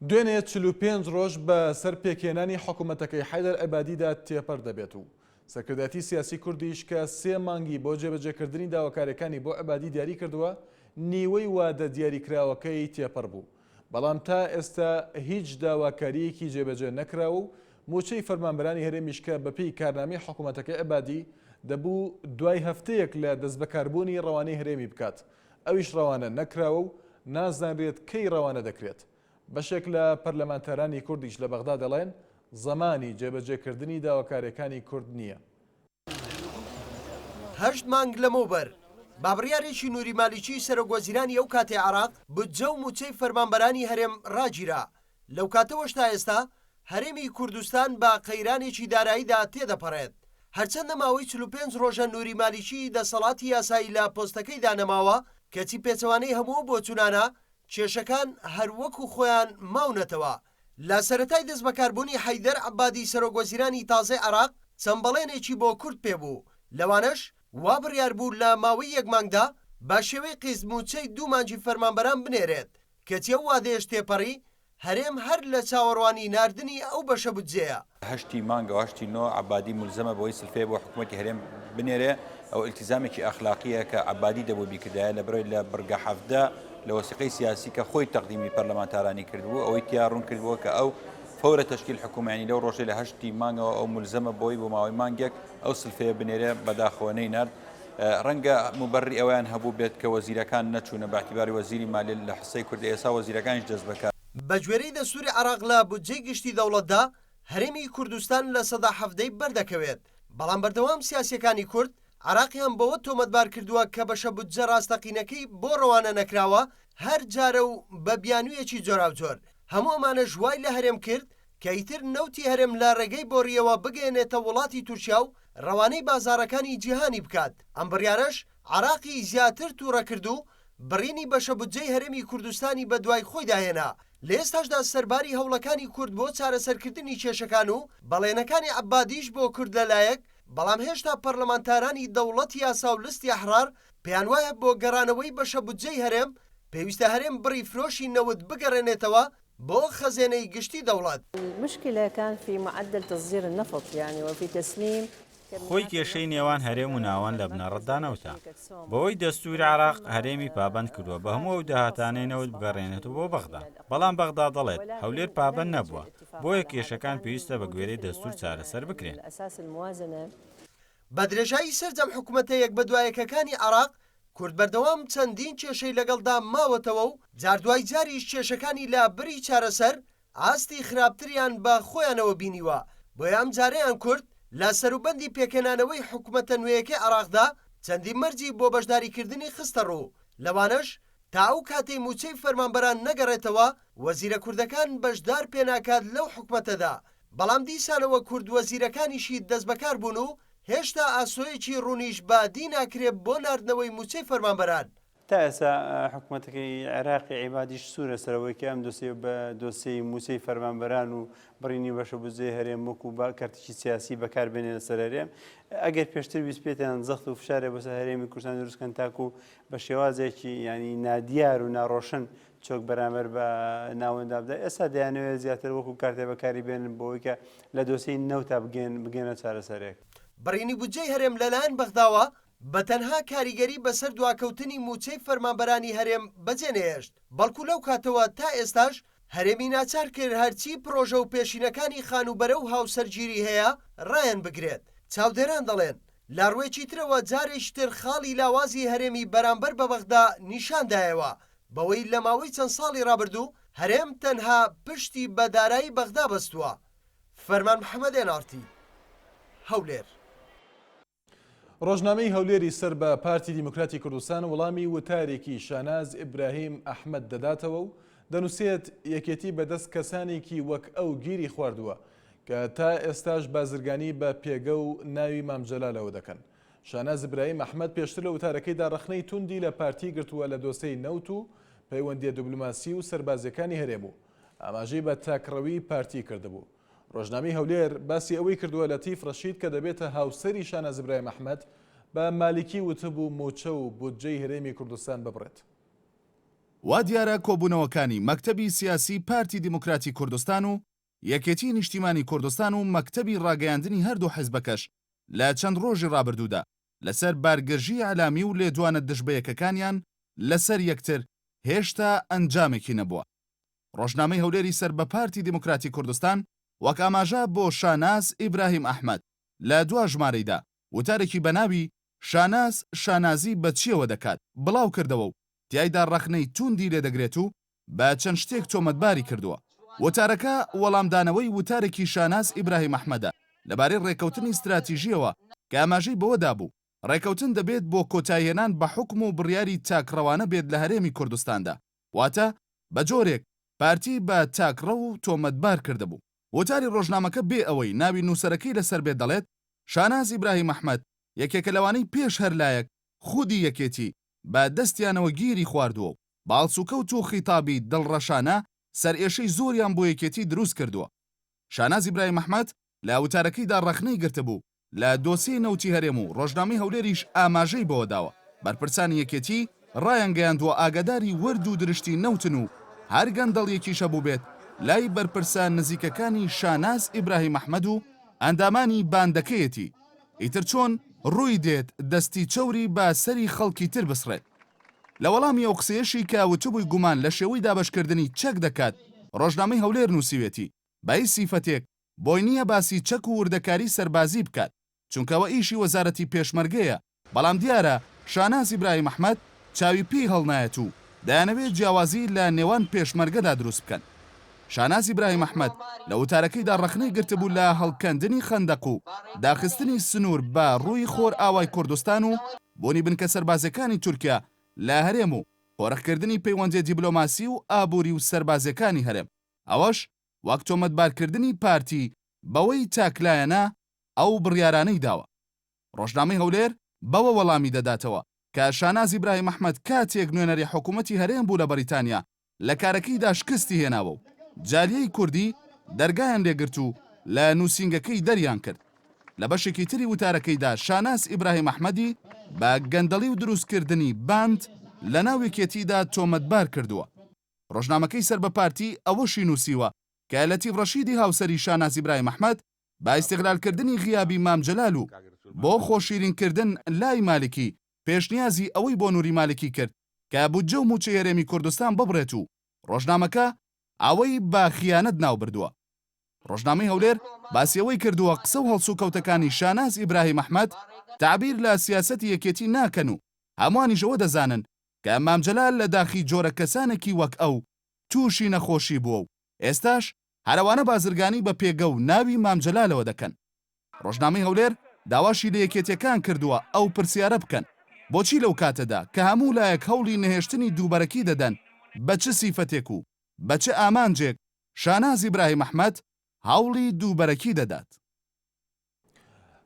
دوێنێ 45 ڕۆژ بە سەر پێکهێنانی حکوومەتەکەی حەیدەر عەبادیدا تێپەر دەبێت و سەرکردایەتی سیاسی کوردیش کە سێ مانگی بۆ جێبەجێکردنی داواکاریەکانی بۆ عەبادی دیاری کردووە نیوەی وادە دیاریکراوەکەی تێپەر بوو بەڵام تا ئێستا هیچ داواکارییەکی جێبەجێ نەکراوە و مووچەی فەرمانبەرانی هەرێمیش کە بەپێی کارنامەی حکوومەتەکەی عەبادی دەبوو دوای هەفتەیەک لە دەستبەکاربوونی ڕەوانەی هەرێمی بکات ئەویش ڕەوانە نەکراوە و نازانرێت کەی ڕەوانە دەکرێت. بەشێک لە پەرلەمانتارانی کوردیش لە بەغدا دەڵێن، زەمانی جێبەجێکردنی داواکارییەکانی کورد نییە. هەشت مانگ لەمەوبەر، بە بڕیارێکی نوری مالیکی سەرۆکوەزیرانی ئەو کاتەی عێراق، بودجە و مووچەی فەرمانبەرانی هەرێم ڕاگیرا، لەو کاتەوەش تا ئێستا هەرێمی کوردستان بە قەیرانێکی داراییدا تێدەپەڕێت. هەرچەندە ماوەی 45 ڕۆژە نوری مالیکی دەسەڵاتی یاسایی لە پۆستەکەیدا نەماوە، کەچی پێچەوانەی هەموو ئەو بۆچوونانە، کێشەکان هەر وەکو خۆیان ماونەتەوە. لە سەرەتای دەستبەکاربوونی حەیدەر عەبادی سەرۆکوەزیرانی تازەی عێراق چەند بەڵێنێکی بۆ کورد پێبوو، لەوانەش وا بڕیار بوو لە ماوەی یەک مانگدا بە شێوەی قیست مووچەی دوو مانگی فەرمانبەران بنێرێت، کەچی ئەو وادەیەش تێپەڕی، هەرێم هەر لە چاوەڕوانی ناردنی ئەو بەشە بودجەیە. هەشتی مانگەوە هەشتی نۆ عەبادی مولزەمە بەوەی سلفەیە بۆ حکوومەتی هەرێم بنێرێ، ئەوە ئیلتیزامێکی ئەخلاقییە کە عەبادی دەبوو بیکردایە، لەبەرئەوەی لە بڕگە 17 لە وەسیقەی سیاسی کە خۆی تەقدیمی پەرلەمانتارانی کردبوو ئەوەی تیا ڕوون کردبووە کە ئەو فەورە تەشکیل حکوومە یانی لەو ڕۆژەی لە هەشتی مانگەوە ئەو مولزەمە بۆی بۆ ماوەی مانگێک ئەو سلفەیە بنێرێ، بەداخەوە نەینارد. ڕەنگە موبەرری ئەوەیان هەبوو بێت کە وەزیرەکان نەچوونە بە ئیعتیباری وەزیری مالیە لە حسەی کوردە ئێسا وەزیرەکانیش دەست بەکار. بە گوێرەی دەستوری عێراق لە بودجەی گشتی دەوڵەتدا هەرێمی کوردستان 17% ی بەردەکەوێت، بەڵام بەردەوام سیاسیەکانی کورد عێراقیان بەوە تۆمەتبار کردووە کە بەشە بودجە ڕاستەقینەکەی بۆ ڕەوانە نەکراوە هەر جارە و بە بیانوویەکی جۆراوجۆر، هەموو ئەمانەش وای لە هەرێم کرد کە ئیتر نەوتی هەرێم لە ڕێگەی بۆڕییەوە بگەیەنێتە وڵاتی تورکیا و ڕەوانەی بازاڕەکانی جیهانی بکات، ئەم بڕیارەش عێراقی زیاتر توڕە کرد و بڕینی بەشە بودجەی هەرێمی کوردستانی بەدوای خۆیدا هێنا، لە ئێستاشدا سەرباری هەوڵەکانی کورد بۆ چارەسەرکردنی کێشەکان و بەڵێنەکانی عەبادیش بۆ کورد لەلایەک، بەڵام هێشتا پەرلەمانتارانی دەوڵەتی یاسا و لستی ئەحرار پێیانوایە بۆ گەڕانەوەی بەشە بودجەی هەرێم پێویستە هەرێم بڕی فرۆشی نەوت بگەڕێنێتەوە بۆ خەزێنەی گشتی دەوڵەت. المشکلە کان فی معدل تصدیر النفط یعنی وفی تسلیم خۆی کێشەی نێوان هەرێم و ناوەند لە بنەڕەتدا نەوتە. بەوەی دەستووری عێراق هەرێمی پابەند کردووە بە هەموو ئەو داهاتانەی نەوت بگەڕێنێتەوە بۆ بەغدا. بەڵام بەغدا دەڵێت، هەولێر پابەند نەبووە، بۆیە کێشەکان پێویستە بە گوێرەی دەستوور چارەسەر بکرێن. بە درێژایی سەرجەم حکومەتە یەکبەدوایەکەکانی عێراق، کورد بەردەوام چەندین کێشەی لەگەڵدا ماوەتەوە و جار دوای جاریش کێشەکانی لە بری چارەسەر، ئاستی خراپتریان بە خۆیانەوە بینیوە، بۆیە ئەمجارەیان کورد لە سەروبەندی پێکهێنانەوەی حکومەتە نوێیەکەی عێراقدا چەندین مەرجی بۆ بەشداریکردنی خستەڕوو، لەوانەش تا ئەو کاتەی مووچەی فەرمانبەران نەگەڕێتەوە وەزیرە کوردەکان بەشدار پێناکات لەو حکومەتەدا، بەڵام دیسانەوە کورد وەزیرەکانیشی دەستبەکار بوون و هێشتا ئاسۆیەکی ڕوونیش بە دی ناکرێ بۆ ناردنەوەی مووچەی فەرمانبەران. تا ئێستا حکومەتەکەی عێراقی عیبادیش سوورە سەر ئەوەی کە ئەم دۆسیە بە دۆسیەی مووچەی فەرمانبەران و بڕینی بەشە بودجەی هەرێم وەکو بە کەرتێکی سیاسی بەکار بێنێ لەسەر هەرێم. ئەگەر پێشتر ویستبێتیان زەخت و فشارێ بۆ سەر هەرێمی کوردستان دروست کەن تاکو بە شێوازێکی یانی نادیار و ناڕۆشن چۆک بەرامبەر بە ناوەندا بدات، ئێستا دەیانەوێت زیاتر وەکو کارتێ بەکاری بێنن بۆ ئەوەی کە لە دۆسیەی نەوتا بگەن بگەنە چارەسەرێک. بڕینی بودجەی هەرێم لەلایەن بەغداوە بە تەنها کاریگەری بەسەر دواکەوتنی مووچەی فەرمانبەرانی هەرێم بەجێنەهێشت، بەڵکو لەو کاتەوە تا ئێستاش هەرێمی ناچار کرد هەرچی پڕۆژە و پێشینەکانی خانووبەرە و هاوسەرگیری هەیە ڕایانبگرێت. چاودێران دەڵێن، لە ڕووێکی ترەوە جارێکی تر خاڵی لاوازی هەرێمی بەرامبەر بە بەغدا نیشاندایەوە، بەوەی لە ماوەی چەند ساڵی ڕابردوو هەرێم تەنها پشتی بە دارایی بەغدا بەستووە. فەرمان محەمەد، ئێن ئاڕ تی، هەولێر. ڕۆژنامەی هەولێری سەر بە پارتی دیموکراتی کوردستان وەڵامی وتارێکی شاناز ئیبراهیم ئەحمەد دەداتەوە و دەنووسێت یەکێتی بەدەست کەسانێکی وەک ئەو گیری خواردووە. کە تا ئێستاش بازرگانی بە پێگە و ناوی مام جەلالەوە دەکەن. شاناز ئیبراهیم ئەحمەد پێشتر لە وتارەکەیدا ڕەخنەی توندی لە پارتی گرتووە لە دۆسێی نەوت و پەیوەندییە دبلۆماسی و سەربازییەکانی هەرێم و ئاماژەی بە تاکڕەویی پارتی کردبوو. ڕۆژنامەی هەولێر باسی ئەوەی کردووە لەتیف ڕەشید کە دەبێتە هاوسەری شاناز ئیبراهیم ئەحمەد بە مالیکی وتبوو مووچە و بودجەی هەرێمی کوردستان ببڕێت. وا دیارە کۆبوونەوەکانی مەکتەبی سیاسی پارتی دیموکراتی کوردستان و یەکێتی نیشتیمانی کوردستان و مەکتەبی ڕاگەیاندنی هەردوو حزبەکەش لە چەند ڕۆژی ڕابردوودا لەسەر بارگرژی ئیعلامی و لێدوانە دژبەیەکەکانیان لەسەر یەکتر هێشتا ئەنجامێکی نەبووە. ڕۆژنامەی هەولێری سەر بە پارتی دیموکراتی کوردستان وەک ئاماژە بۆ شاناز ئیبراهیم ئەحمەد لە دوا ژمارەیدا وتارێکی بە ناوی شاناز شانازی بە چییەوە دەکات بڵاو کردەوە و تیایدا ڕەخنەی تووندی لێدەگرێت و بە چەند شتێک تۆمەتباری کردووە. وتارەکە وەڵامدانەوەی وتارێکی شاناز ئیبراهیم ئەحمەدە لەبارەی ڕێککەوتنی ستراتیژییەوە کە ئاماژەی بەوە دابوو ڕێککەوتن دەبێت بۆ کۆتایهێنان بە حوکم و بڕیاری تاکڕەوانە بێت لە هەرێمی کوردستاندا، واتە بە جۆرێک پارتی بە تاکڕەو و تۆمەتبار کردبوو. وتاری ڕۆژنامەکە بێ ئەوەی ناوی نووسەرەکەی لەسەر بێت دەڵێت، شاناز ئیبراهیم ئەحمەد یەکێکە لەوانەی پێش هەر لایەک خودی یەکێتی بە دەستیانەوە گیری خواردووە و بە هەڵسوکەوت و خیتابی دڵڕەشانە سەرئێشەی زۆریان بۆ یەکێتی دروست کردووە. شاناز ئیبراهیم ئەحمەد لە وتارەکەیدا ڕەخنەی گرتبوو لە دۆسیەی نەوتی هەرێم و ڕۆژنامەی هەولێریش ئاماژەی بەوەداوە، بەرپرسانی یەکێتی ڕایانگەیاندووە ئاگاداری ورد و درشتی نەوتن و هەر گەندەڵیەکیش هەبووبێت لای بەرپرسە نزیکەکانی شاناز ئیبراهیم ئەحمەد و ئەندامانی باندەکەیەتی، ئیتر چۆن ڕووی دێت دەستی چەوری بە سەری خەڵکی تر بسڕێت. لە وەڵامی ئەو قسەیەشی کە وتبووی گومان لە شێوەی دابەشکردنی چەک دەکات، ڕۆژنامەی هەولێر نووسیوێتی، بە هیچ سیفەتێک بۆی نییە باسی چەک و وردەکاری سەربازی بکات، چونکە ئەوە ئیشی وەزارەتی پێشمەرگەیە، بەڵام دیارە شاناز ئیبراهیم ئەحمەد چاوی پێی هەڵنایەت و دەیانەوێت جیاوازی لە نێوان پێشمەرگەدا دروست بکەن. شاناز ئیبراهیم ئەحمەد لە وتارەکەیدا ڕەخنەی گرتبوو لە هەڵکەندنی خەندەق و داخستنی سنوور بە ڕووی خۆرئاوای کوردستان و بوونی بنکە سەربازیەکانی تورکیا لە هەرێم و قۆرخکردنی پەیوەندیە دیبلۆماسی و ئابووری و سەربازیەکانی هەرێم، ئەوەش وەک تۆمەتبارکردنی پارتی بەوەی تاکلایەنە ئەو بڕیارانەی داوە. ڕۆژنامەی هەولێر بەوە وەڵامی دەداتەوە کە شاناز ئیبراهیم ئەحمەد کاتێک نوێنەری حکومەتی هەرێم بوو لە بەریتانیا لە کارەکەیدا شکستی هێناوە و جالیەی کوردی دەرگایان لێگرت و لە نووسینگەکەی دەریان کرد. لە بەشێکی تری وتارەکەیدا شاناز ئیبراهیم ئەحمەدی بە گەندەڵی و دروستکردنی باند لەناو یەکێتیدا تۆمەتبار کردووە. ڕۆژنامەکەی سەر بە پارتی ئەوەشی نووسیوە کە لەتیف ڕەشیدی هاوسەری شاناز ئیبراهیم ئەحمەد بە ئیستیغلالکردنی غیابی مام جەلال و بۆ خۆشیرینکردن لای مالکی پێشنیازی ئەوەی بۆ نوری مالکی کرد کە بودجە و موچەی هەرێمی کوردستان ببڕێت و ڕۆژنامەکە ئەوەی بە خیانەت ناوبردووە. ڕۆژنامەی هەولێر باسی ئەوەی کردووە قسە و هەڵسوکەوتەکانی شاناز ئیبراهیم ئەحمەد تەعبیر لە سیاسەتی یەکێتی ناکەن و هەمووانیش ئەوە دەزانن کە مام جەلال لە داخی جۆرە کەسانێکی وەک ئەو تووشی نەخۆشی بووە و ئێستاش هەر ئەوانە بازرگانی بە پێگە و ناوی مام جەلالەوە دەکەن. ڕۆژنامەی هەولێر داواشی لە یەکێتیەکان کردووە ئەو پرسیارە بکەن، بۆچی لەو کاتەدا کە هەموو لایەک هەوڵی نەهێشتنی دووبەرەکی دەدەن بە چ سیفەتێک و بە چ ئامانجێک شاناز ئیبراهیم ئەحمەد هەوڵی دووبەرەکی دەدات؟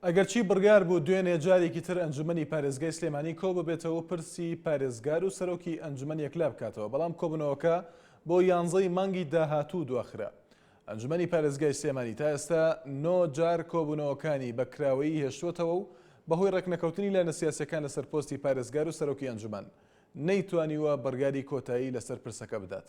ئەگەرچی بڕیار بوو دوێنێ جارێکی تر ئەنجومەنی پارێزگای سلێمانی کۆببێتەوە و پرسی پارێزگار و سەرۆکی ئەنجومەن یەکلا بکاتەوە، بەڵام کۆبوونەوەکە بۆ یانزەی مانگی داهاتوو دواخرا. ئەنجومەنی پارێزگای سلێمانی تا ئێستا نۆ جار کۆبوونەوەکانی بە کراوەیی هێشتووەتەوە و بەهۆی ڕێکنەکەوتنی لایەنە سیاسییەکان لەسەر پۆستی پارێزگار و سەرۆکی ئەنجومەن، نەیتوانیوە بڕیاری کۆتایی لەسەر پرسەکە بدات.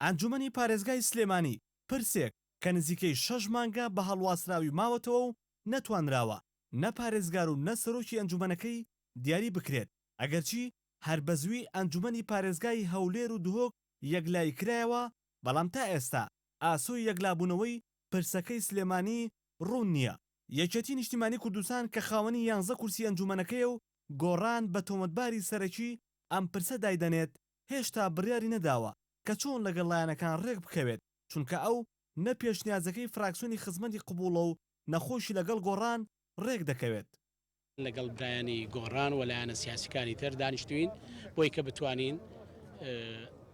ئەنجومەنی پارێزگای سلێمانی پرسێک کە نزیکەی شەش مانگە بە هەڵواسراوی ماوەتەوە و نەتوانراوە نە پارێزگار و نە سەرۆکی ئەنجومەنەکەی دیاری بکرێت، ئەگەرچی هەر بەزووی ئەنجومەنی پارێزگای هەولێر و دهۆک یەکلایی کرایەوە، بەڵام تا ئێستا ئاسۆی یەکلابوونەوەی پرسەکەی سلێمانی ڕوون نییە. یەکێتی نیشتیمانی کوردستان کە خاوەنی یانزە کورسی ئەنجومەنەکەیە و گۆڕان بە تۆمەتباری سەرەکی ئەم پرسە دایدەنێت، هێشتا بڕیاری نەداوە کە چۆن لەگەڵ لایەنەکان رێکبکەوێت، چونکە ئەو نە پێشنیازەکەی فراکسیۆنی خزمەتی قبوڵە و نە خۆیشی لەگەڵ گۆڕان رێکدەکەوێت. لەگەڵ برایانی گۆڕان و لایەنە سیاسیکانی تر دانیشتوین بۆی کە بتوانین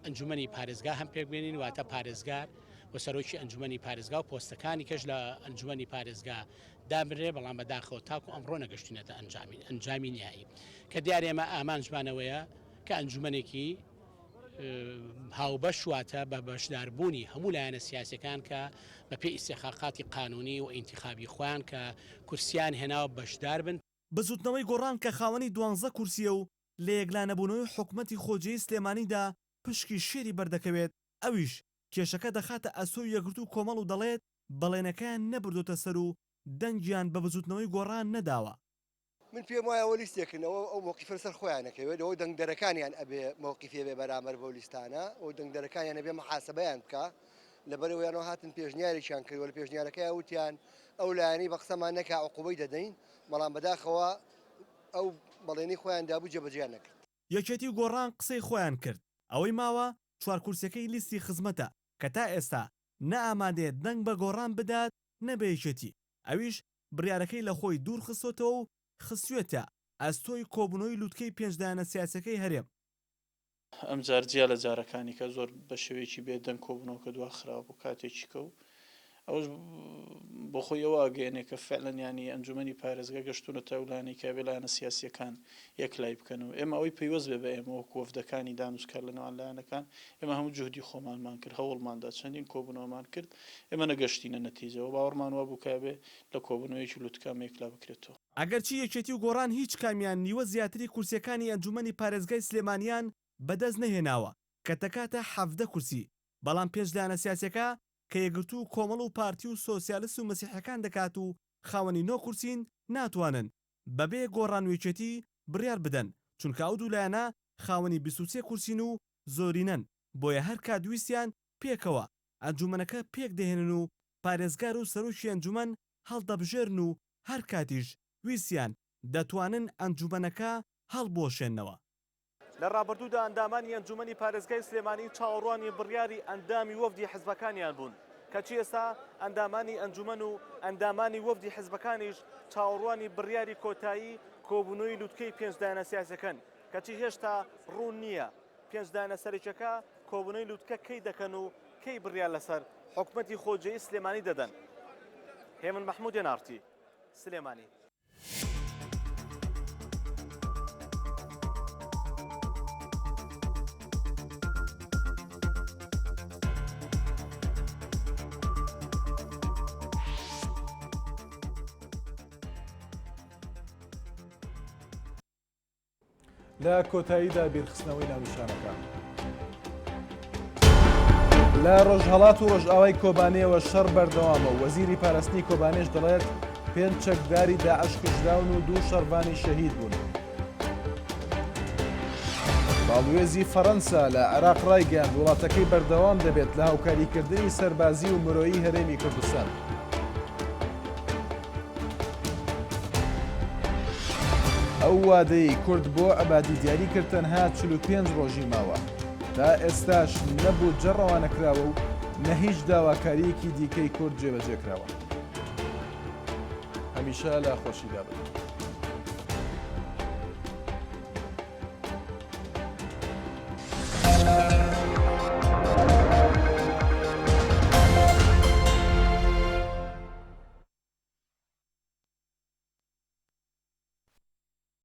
ئەنجومەنی پارێزگا هەم پێک بێنین واتە پارێزگار و سەرۆکی ئەنجومەنی پارێزگا و پۆستەکانی کەش لە ئەنجومەنی پارێزگا دابنرێ بەڵام بەداخەوە تاکو ئەمڕۆ نەگەشتوینەتە ئەنجامی ئەنجامی نیهایی کە دیارە ئێمە ئامانجمانەوەیە کە ئەنجومەنێکی هاوبەش واتە بە بەشداربوونی هەموو لایەنە سیاسەکان کە بە پێی ئیستیحقاقاتی قانونی و ئینتیخابی خۆیان کە کورسیان هێناوە بەشدار بن. بزوتنەوەی گۆڕان کە خاوەنی دوانزە کورسییە و لە یەکلانەبوونەوەی حکومەتی خۆجێی سلێمانیدا پشکی شێری بەردەکەوێت، ئەویش کێشەکە دەخاتە ئەستۆی یەکگرتوو و کۆمەڵ و دەڵێت بەڵێنەکەیان نەبردۆتە سەر و دەنگیان بە بزوتنەوەی گۆڕان نەداوە. من پێم وایە ئەوە لیستێکن ئەوە ئەو مەوقیفە لەسەر خۆیان ئەکەوێت ئەوە دەنگدەرەکانیان ئەبێ مەوقیفی هەبێ بەرامبەر بەو لیستانە و دەنگدەرەکانیان ئەبێ محاسبەیان بکا لەبەرئەوەیانەوە هاتن پێشنیارێکیان کرد و لە پێشنیارەکەیا وتیان ئەو لایەنەی بە قسەمان نەکا عقوبەی دەدەین بەڵام بەداخەوە ئەو بەڵێنەی خۆیان دابوو جێبەجێیان نەکرد. یەکێتی و گۆڕان قسەی خۆیان کرد، ئەوەی ماوە چوار کورسیەکەی لیستی خزمەتە کە تا ئێستا نە ئامادەیە دەنگ بە گۆڕان بدات نە بە یەکێتی، ئەویش بڕیارەکەی لە خۆی دوور خستۆتەوە و خستویەتە ئەستۆی کۆبوونەوەی لوتکەی پێنج لایەنە سیاسیەکەی هەرێم. ئەمجار جیا لە جارەکانی کە زۆر بە شێوەیەکی بێ دەنگ کۆبوونەوەکە دواخرا بۆ کاتێکی کە و ئەوەش بۆ خۆی ئەوە ئەگەیەنێ کە فعلەن یانی ئەنجومەنی پارێزگا گەشتوونەتە ئەو لایەنەی کە ئەبێ لایەنە سیاسییەکان یەکلای بکەن و ئێمە ئەوەی پەیوەست بێ بە ئێمە وەکو وەفدەکانی دانوسکار لە نێوان لایەنەکان ئێمە هەموو جوهدی خۆمانمان کرد هەوڵمان دا چەندین کۆبوونەوەمان کرد ئێمە نەگەشتینە نەتیجە و باوەڕمان وابوو کە ئەبێ لە کۆبوونەوەیەکی لوتکە ئەمە یەکلا بکرێتەوە. ئەگەرچی یەکێتی و گۆڕان هیچ کامیان نیوە زیاتری کورسیەکانی ئەنجومەنی پارێزگای سلێمانیان بەدەست نەهێناوە کە دەکاتە 17 کورسی، بەڵام پێنج لایەنە سیاسیەکە کە یەکگرتوو و کۆمەڵ و پارتی و سۆسیالست و مەسیحیەکان دەکات و خاوەنی نۆ کورسین ناتوانن بەبێ گۆڕان و یەکێتی بڕیار بدەن چونکە ئەو دوو لایەنە خاوەنی 23 کورسین و زۆرینەن بۆیە هەرکات ویستیان پێکەوە ئەنجومەنەکە پێک دەهێنن و پارێزگار و سەرۆکی ئەنجومەن هەڵدەبژێرن و هەر کاتیش ویستیان دەتوانن ئەنجومەنەکە هەڵبوەشێننەوە. لە ڕابردوودا ئەندامانی ئەنجومەنی پارێزگای سلێمانی چاوەڕوانی بڕیاری ئەندامی وەفدی حزبەکانیان بوون، کەچی ئێستا ئەندامانی ئەنجومەن و ئەندامانی وەفدی حزبەکانیش چاوەڕوانی بڕیاری کۆتایی کۆبوونەوەی لوتکەی پێنج لایەنە سیاسیەکەن، کەچی هێشتا ڕوون نییە پێنج لایەنە سەرەکیەکە کۆبوونەوەی لوتکە کەی دەکەن و کەی بڕیار لەسەر حکومەتی خۆجێی سلێمانی دەدەن. هێمن مەحمود ئێن ئاڕ تی، سلێمانی. لە کۆتاییدا بیرخستنەوەی ناونیشانەکان. لە ڕۆژهەڵات و ڕۆژئاوای کۆبانێوە شەڕ بەردەوامە و وەزیری پاراستنی کۆبانێش دەڵێت پێنج چەکداری داعش کوژراون و دوو شەڕڤانی شەهید بوون. باڵوێزی فەڕەنسا لە عێراق ڕایگەیاند وڵاتەکەی بەردەوام دەبێت لە هاوکاریکردنی سەربازی و مرۆیی هەرێمی کوردستان. ئەو وادەیەی کورد بۆ عەبادی دیاری کرد تەنها 45 ڕۆژی ماوە. تا ئێستاش نە بودجە ڕەوانەکراوە و نە هیچ داواکارییەکی دیکەی کورد جێبەجێکراوە. هەمیشە لە خۆشیدا بن.